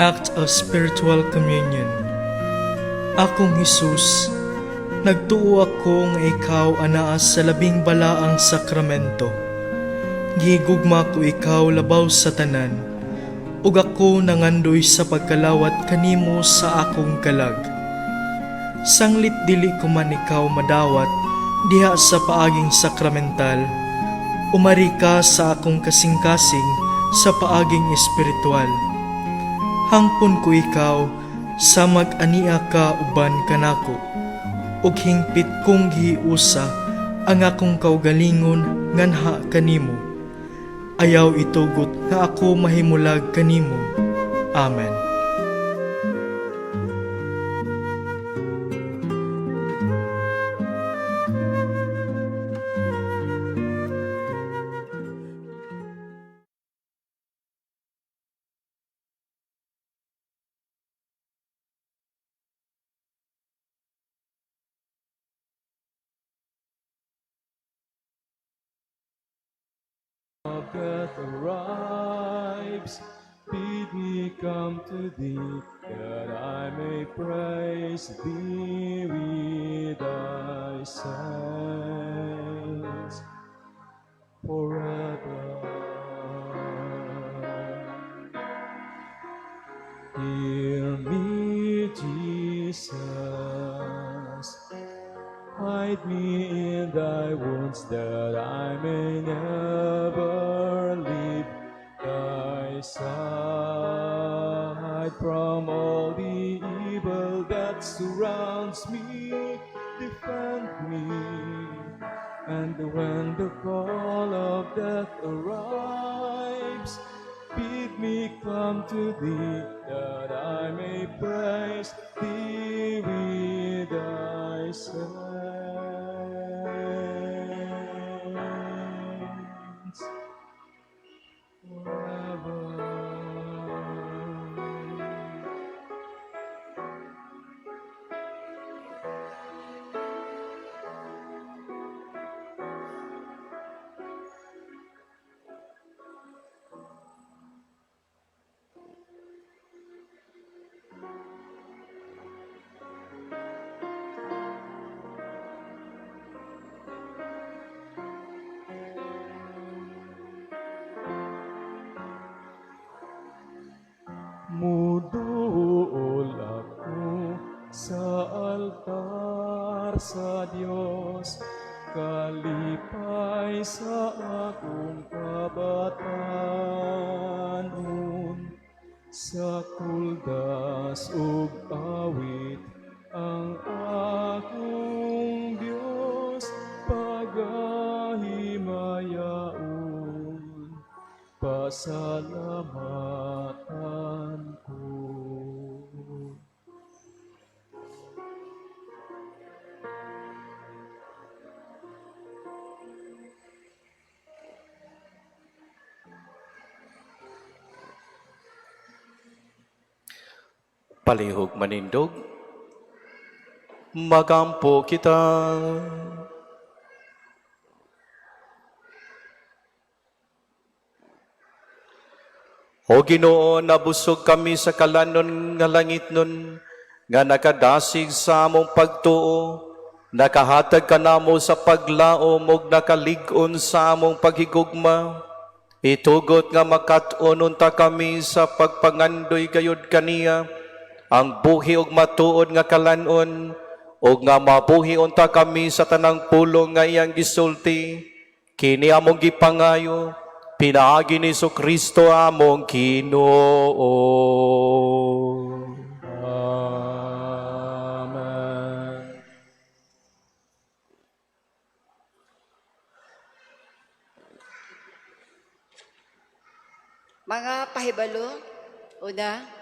Act of Spiritual Communion. Akong Hesus, nagtuo ako nga ikaw anaa sa labing balaang sakramento. Gigugma ko ikaw labaw sa tanan, ug ako nangandoy sa pagkalawat kanimo sa akong kalag. Sanglit dili ko man ikaw madawat diha sa paaging sakramental, umari ka sa akong kasing-kasing sa paaging espiritual. Hangpon ko ikaw sa mag-ania ka uban kanako, ug hingpit kong gihiusa ang akong kaugalingon nganha kanimo. Ayaw itugot nga ako mahimulag kanimo. Amen. Of death arrives, bid me come to thee, that I may praise thee with thy saints forever. Hear me, Jesus. Hide me in thy wounds that I may never leave thy side. From all the evil that surrounds me, defend me. And when the call of death arrives, bid me come to thee, that I may praise thee with thy saints forever. Sa altar sa Dios, kalipay sa akong kabatanon. Sa kuldas ug awit ang akong Dios pagahimayaon, pasalamatan ko. Palihog manindog. Magampo kita. O Ginoo, nabusog kami sa kalanon nga langitnon, nga nakadasig sa among pagtuo, nakahatag kanamo sa paglaom ug nakalig-on sa among paghigugma. Itugot nga makat-on unta kami sa pagpangandoy gayud kaniya, ang buhi ug matuod nga kalan-on, ug nga mabuhi unta kami sa tanang pulong nga iyang gisulti. Kini among gipangayo, pinaagi ni Kristo among Ginoo. Amen. Mga pahibalo, una,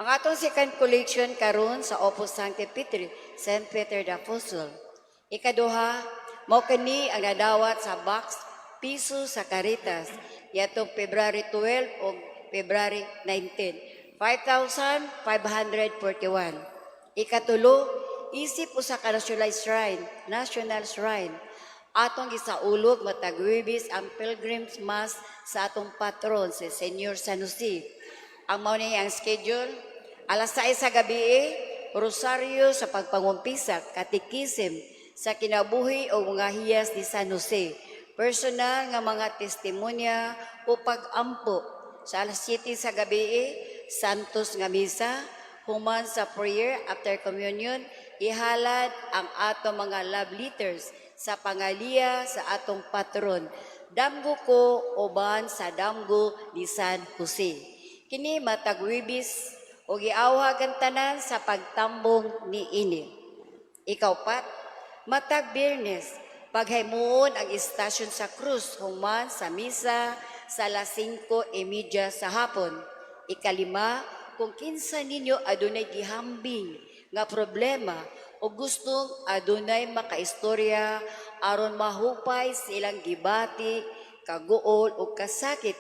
ang atong second collection karon sa Opus Sancti Petri, St. Peter the Apostle. Ikaduha, mao kani ang nadawat sa box piso sa Caritas yatong February 12 o February 19, 5,541. Ikatulo, isip usa ka national shrine. Atong gisaulog matag Huwebes ang Pilgrims Mass sa atong patron si Senyor Sanusi. Ang mao ni ang schedule, alas 6 sa gabi, Rosario sa pagpangumpisa, Katekisim sa kinabuhi o mga hiyas ni San Jose, personal nga mga testimonya o pag-ampo. Sa alas 7 sa gabi, Santos nga misa, human sa prayer after communion, ihalad ang atong mga love letters sa pangaliya sa atong patron. Damgo ko uban sa damgo ni San Jose. Kini matag Huwebes o giawhag ang tanan sa pagtambong niini. Ikaupat, matag Biyernes, paghimuon ang istasyon sa krus human sa misa sa alas 5:30 sa hapon. Ikalima, kung kinsa ninyo adunay gihambing nga problema o gustong adunay makaistorya aron mahupay sa ilang gibati, kaguol o kasakit,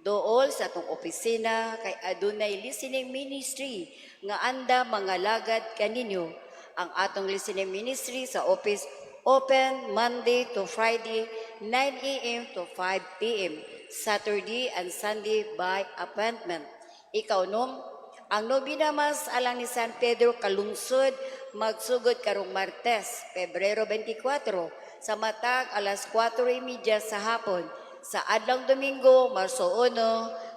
dool sa atong opisina kay adunay listening ministry nga anda mga lagad kaninyo. Ang atong listening ministry sa office open Monday to Friday 9 a.m. to 5 p.m. Saturday and Sunday by appointment. Ikaunom, ang Nobina Mass alang ni San Pedro Kalungsod magsugod karong Martes, Pebrero 24, sa matag alas 4:30 sa hapon. Sa adlong Domingo, Marso 1,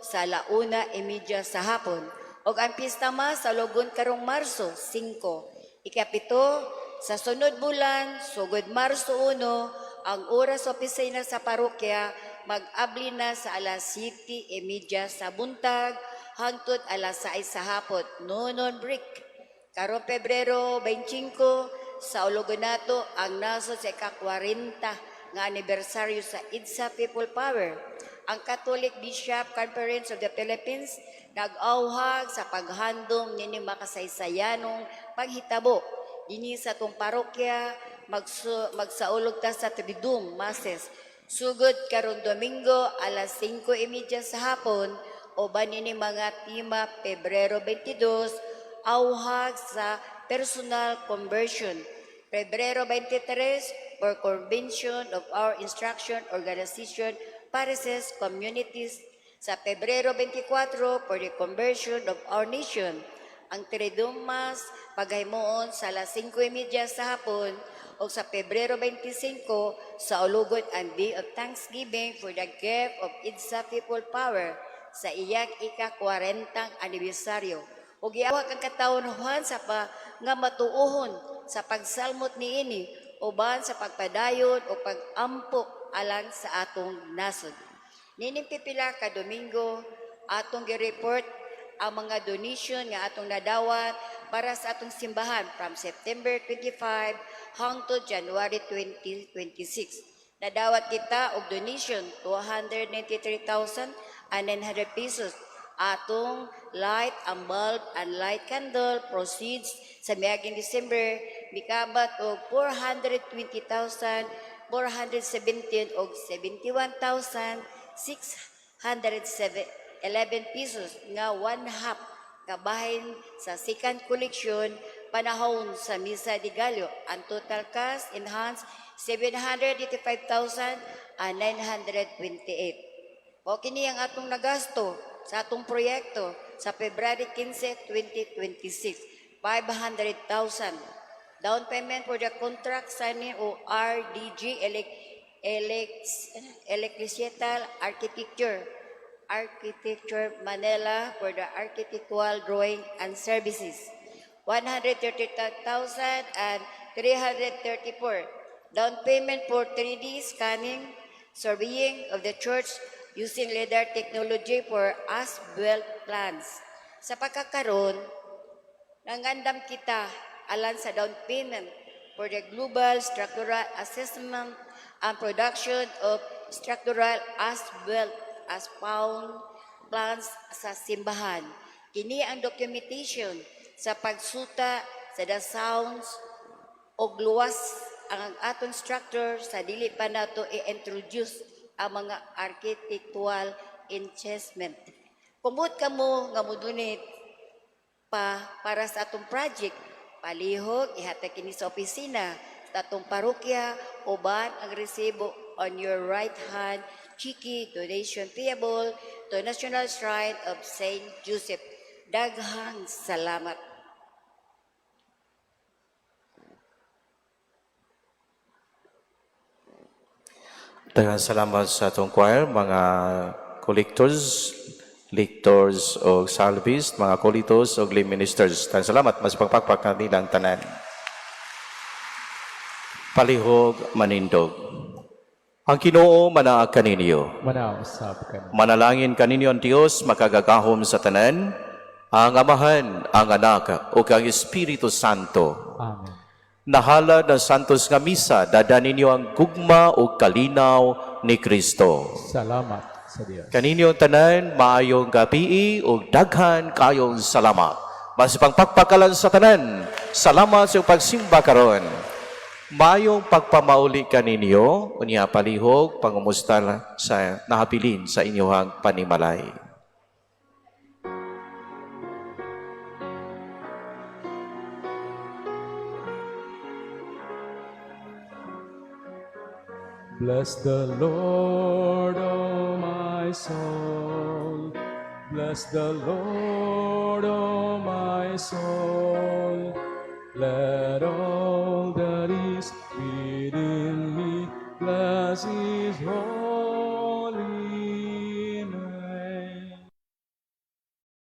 sa 1:30 sa hapon. Og ang pista Mass sa Logon karong Marso 5. Ikapito, sa sunod bulan, sugod Marso 1, ang oras sa opisina sa parokya mag-abli na sa alas 7:30 sa buntag hangtod alas 6 sa hapon. No noon break. Karon Pebrero 25 sa Ologonato ang nasod sa ika-40 nga anibersaryo sa EDSA People Power. Ang Catholic Bishop Conference of the Philippines nag-awhag sa paghandom nini makasaysayanong paghitabo dinhi sa atong parokya magsaulog ta sa Triduum Masses sugod karon Domingo alas 5:30 sa hapon. Uban ini mga tema, Pebrero 22, auhag sa personal conversion. Pebrero 23, for convention of our instruction organization parishes communities. Sa Pebrero 24, for the conversion of our nation. Ang Triduum Mass paghimuon sa alas 5:30 sa hapon o sa Pebrero 25 sa Ulugon ang Day of Thanksgiving for the gift of EDSA People Power sa iyang ika-40 anibersaryo. Ug giawhag ang katawhan sa pa nga matuohon sa pagsalmot niini uban sa pagpadayon o pagampo alang sa atong nasod. Nining pipila ka Domingo, atong gi-report ang mga donation nga atong nadawat para sa atong simbahan from September 25 hangtod January 2026. Nadawat kita og donation 293,900 pesos. Atong light ang bulb and light candle proceeds sa miaging December mikabat og 420,417 og 71,611 pesos nga one half kabahin sa second collection panahon sa Misa de Gallo. Ang total cash enhanced 785,928. O kini ang atong nagasto sa atong proyekto sa February 15, 2026. 500,000. Down payment for the contract signing o RDG Electrical Architecture Manila for the architectural drawing and services. 130,334. Down payment for 3D scanning, surveying of the church using LiDAR technology for as-built plans. Sa pagkakaroon, nangandam kita alang sa down payment for the global structural assessment and production of structural as-built as found plans sa simbahan. Kini ang documentation sa pagsuta sa the sounds og luwas ang atong structure sa dili pa nato i-introduce ang mga architectural enhancement. Kumot kamo nga mo-donate pa para sa atong project, palihog ihatag kini sa opisina sa atong parokya uban ang resibo on your right hand cheque donation payable to National Shrine of Saint Joseph. Daghang salamat. Daghang salamat sa atong choir, mga collectors, lectors o salvist, mga colitos o lay ministers. Daghang salamat, mas pagpakpak kanilang tanan. Palihog manindog. Ang Ginoo manaa kaninyo. Manaa usab kaninyo. Manalangin kaninyo ang Dios makagagahom sa tanan, ang Amahan, ang Anak, ug ang Espiritu Santo. Amen. Nahalad ang Santos nga Misa, dada ninyo ang gugma ug kalinaw ni Kristo. Salamat sa Dios. Kaninyo ang tanan, maayong gabii ug daghan kayong salamat. Mas pangpakpakalan sa tanan, salamat sa iyong pagsimba karon. Maayong pagpamauli kaninyo, unya palihog, pangumusta sa nahabilin sa inyong panimalay. Bless the Lord, O my soul. Bless the Lord, O my soul. Let all that is within me bless His holy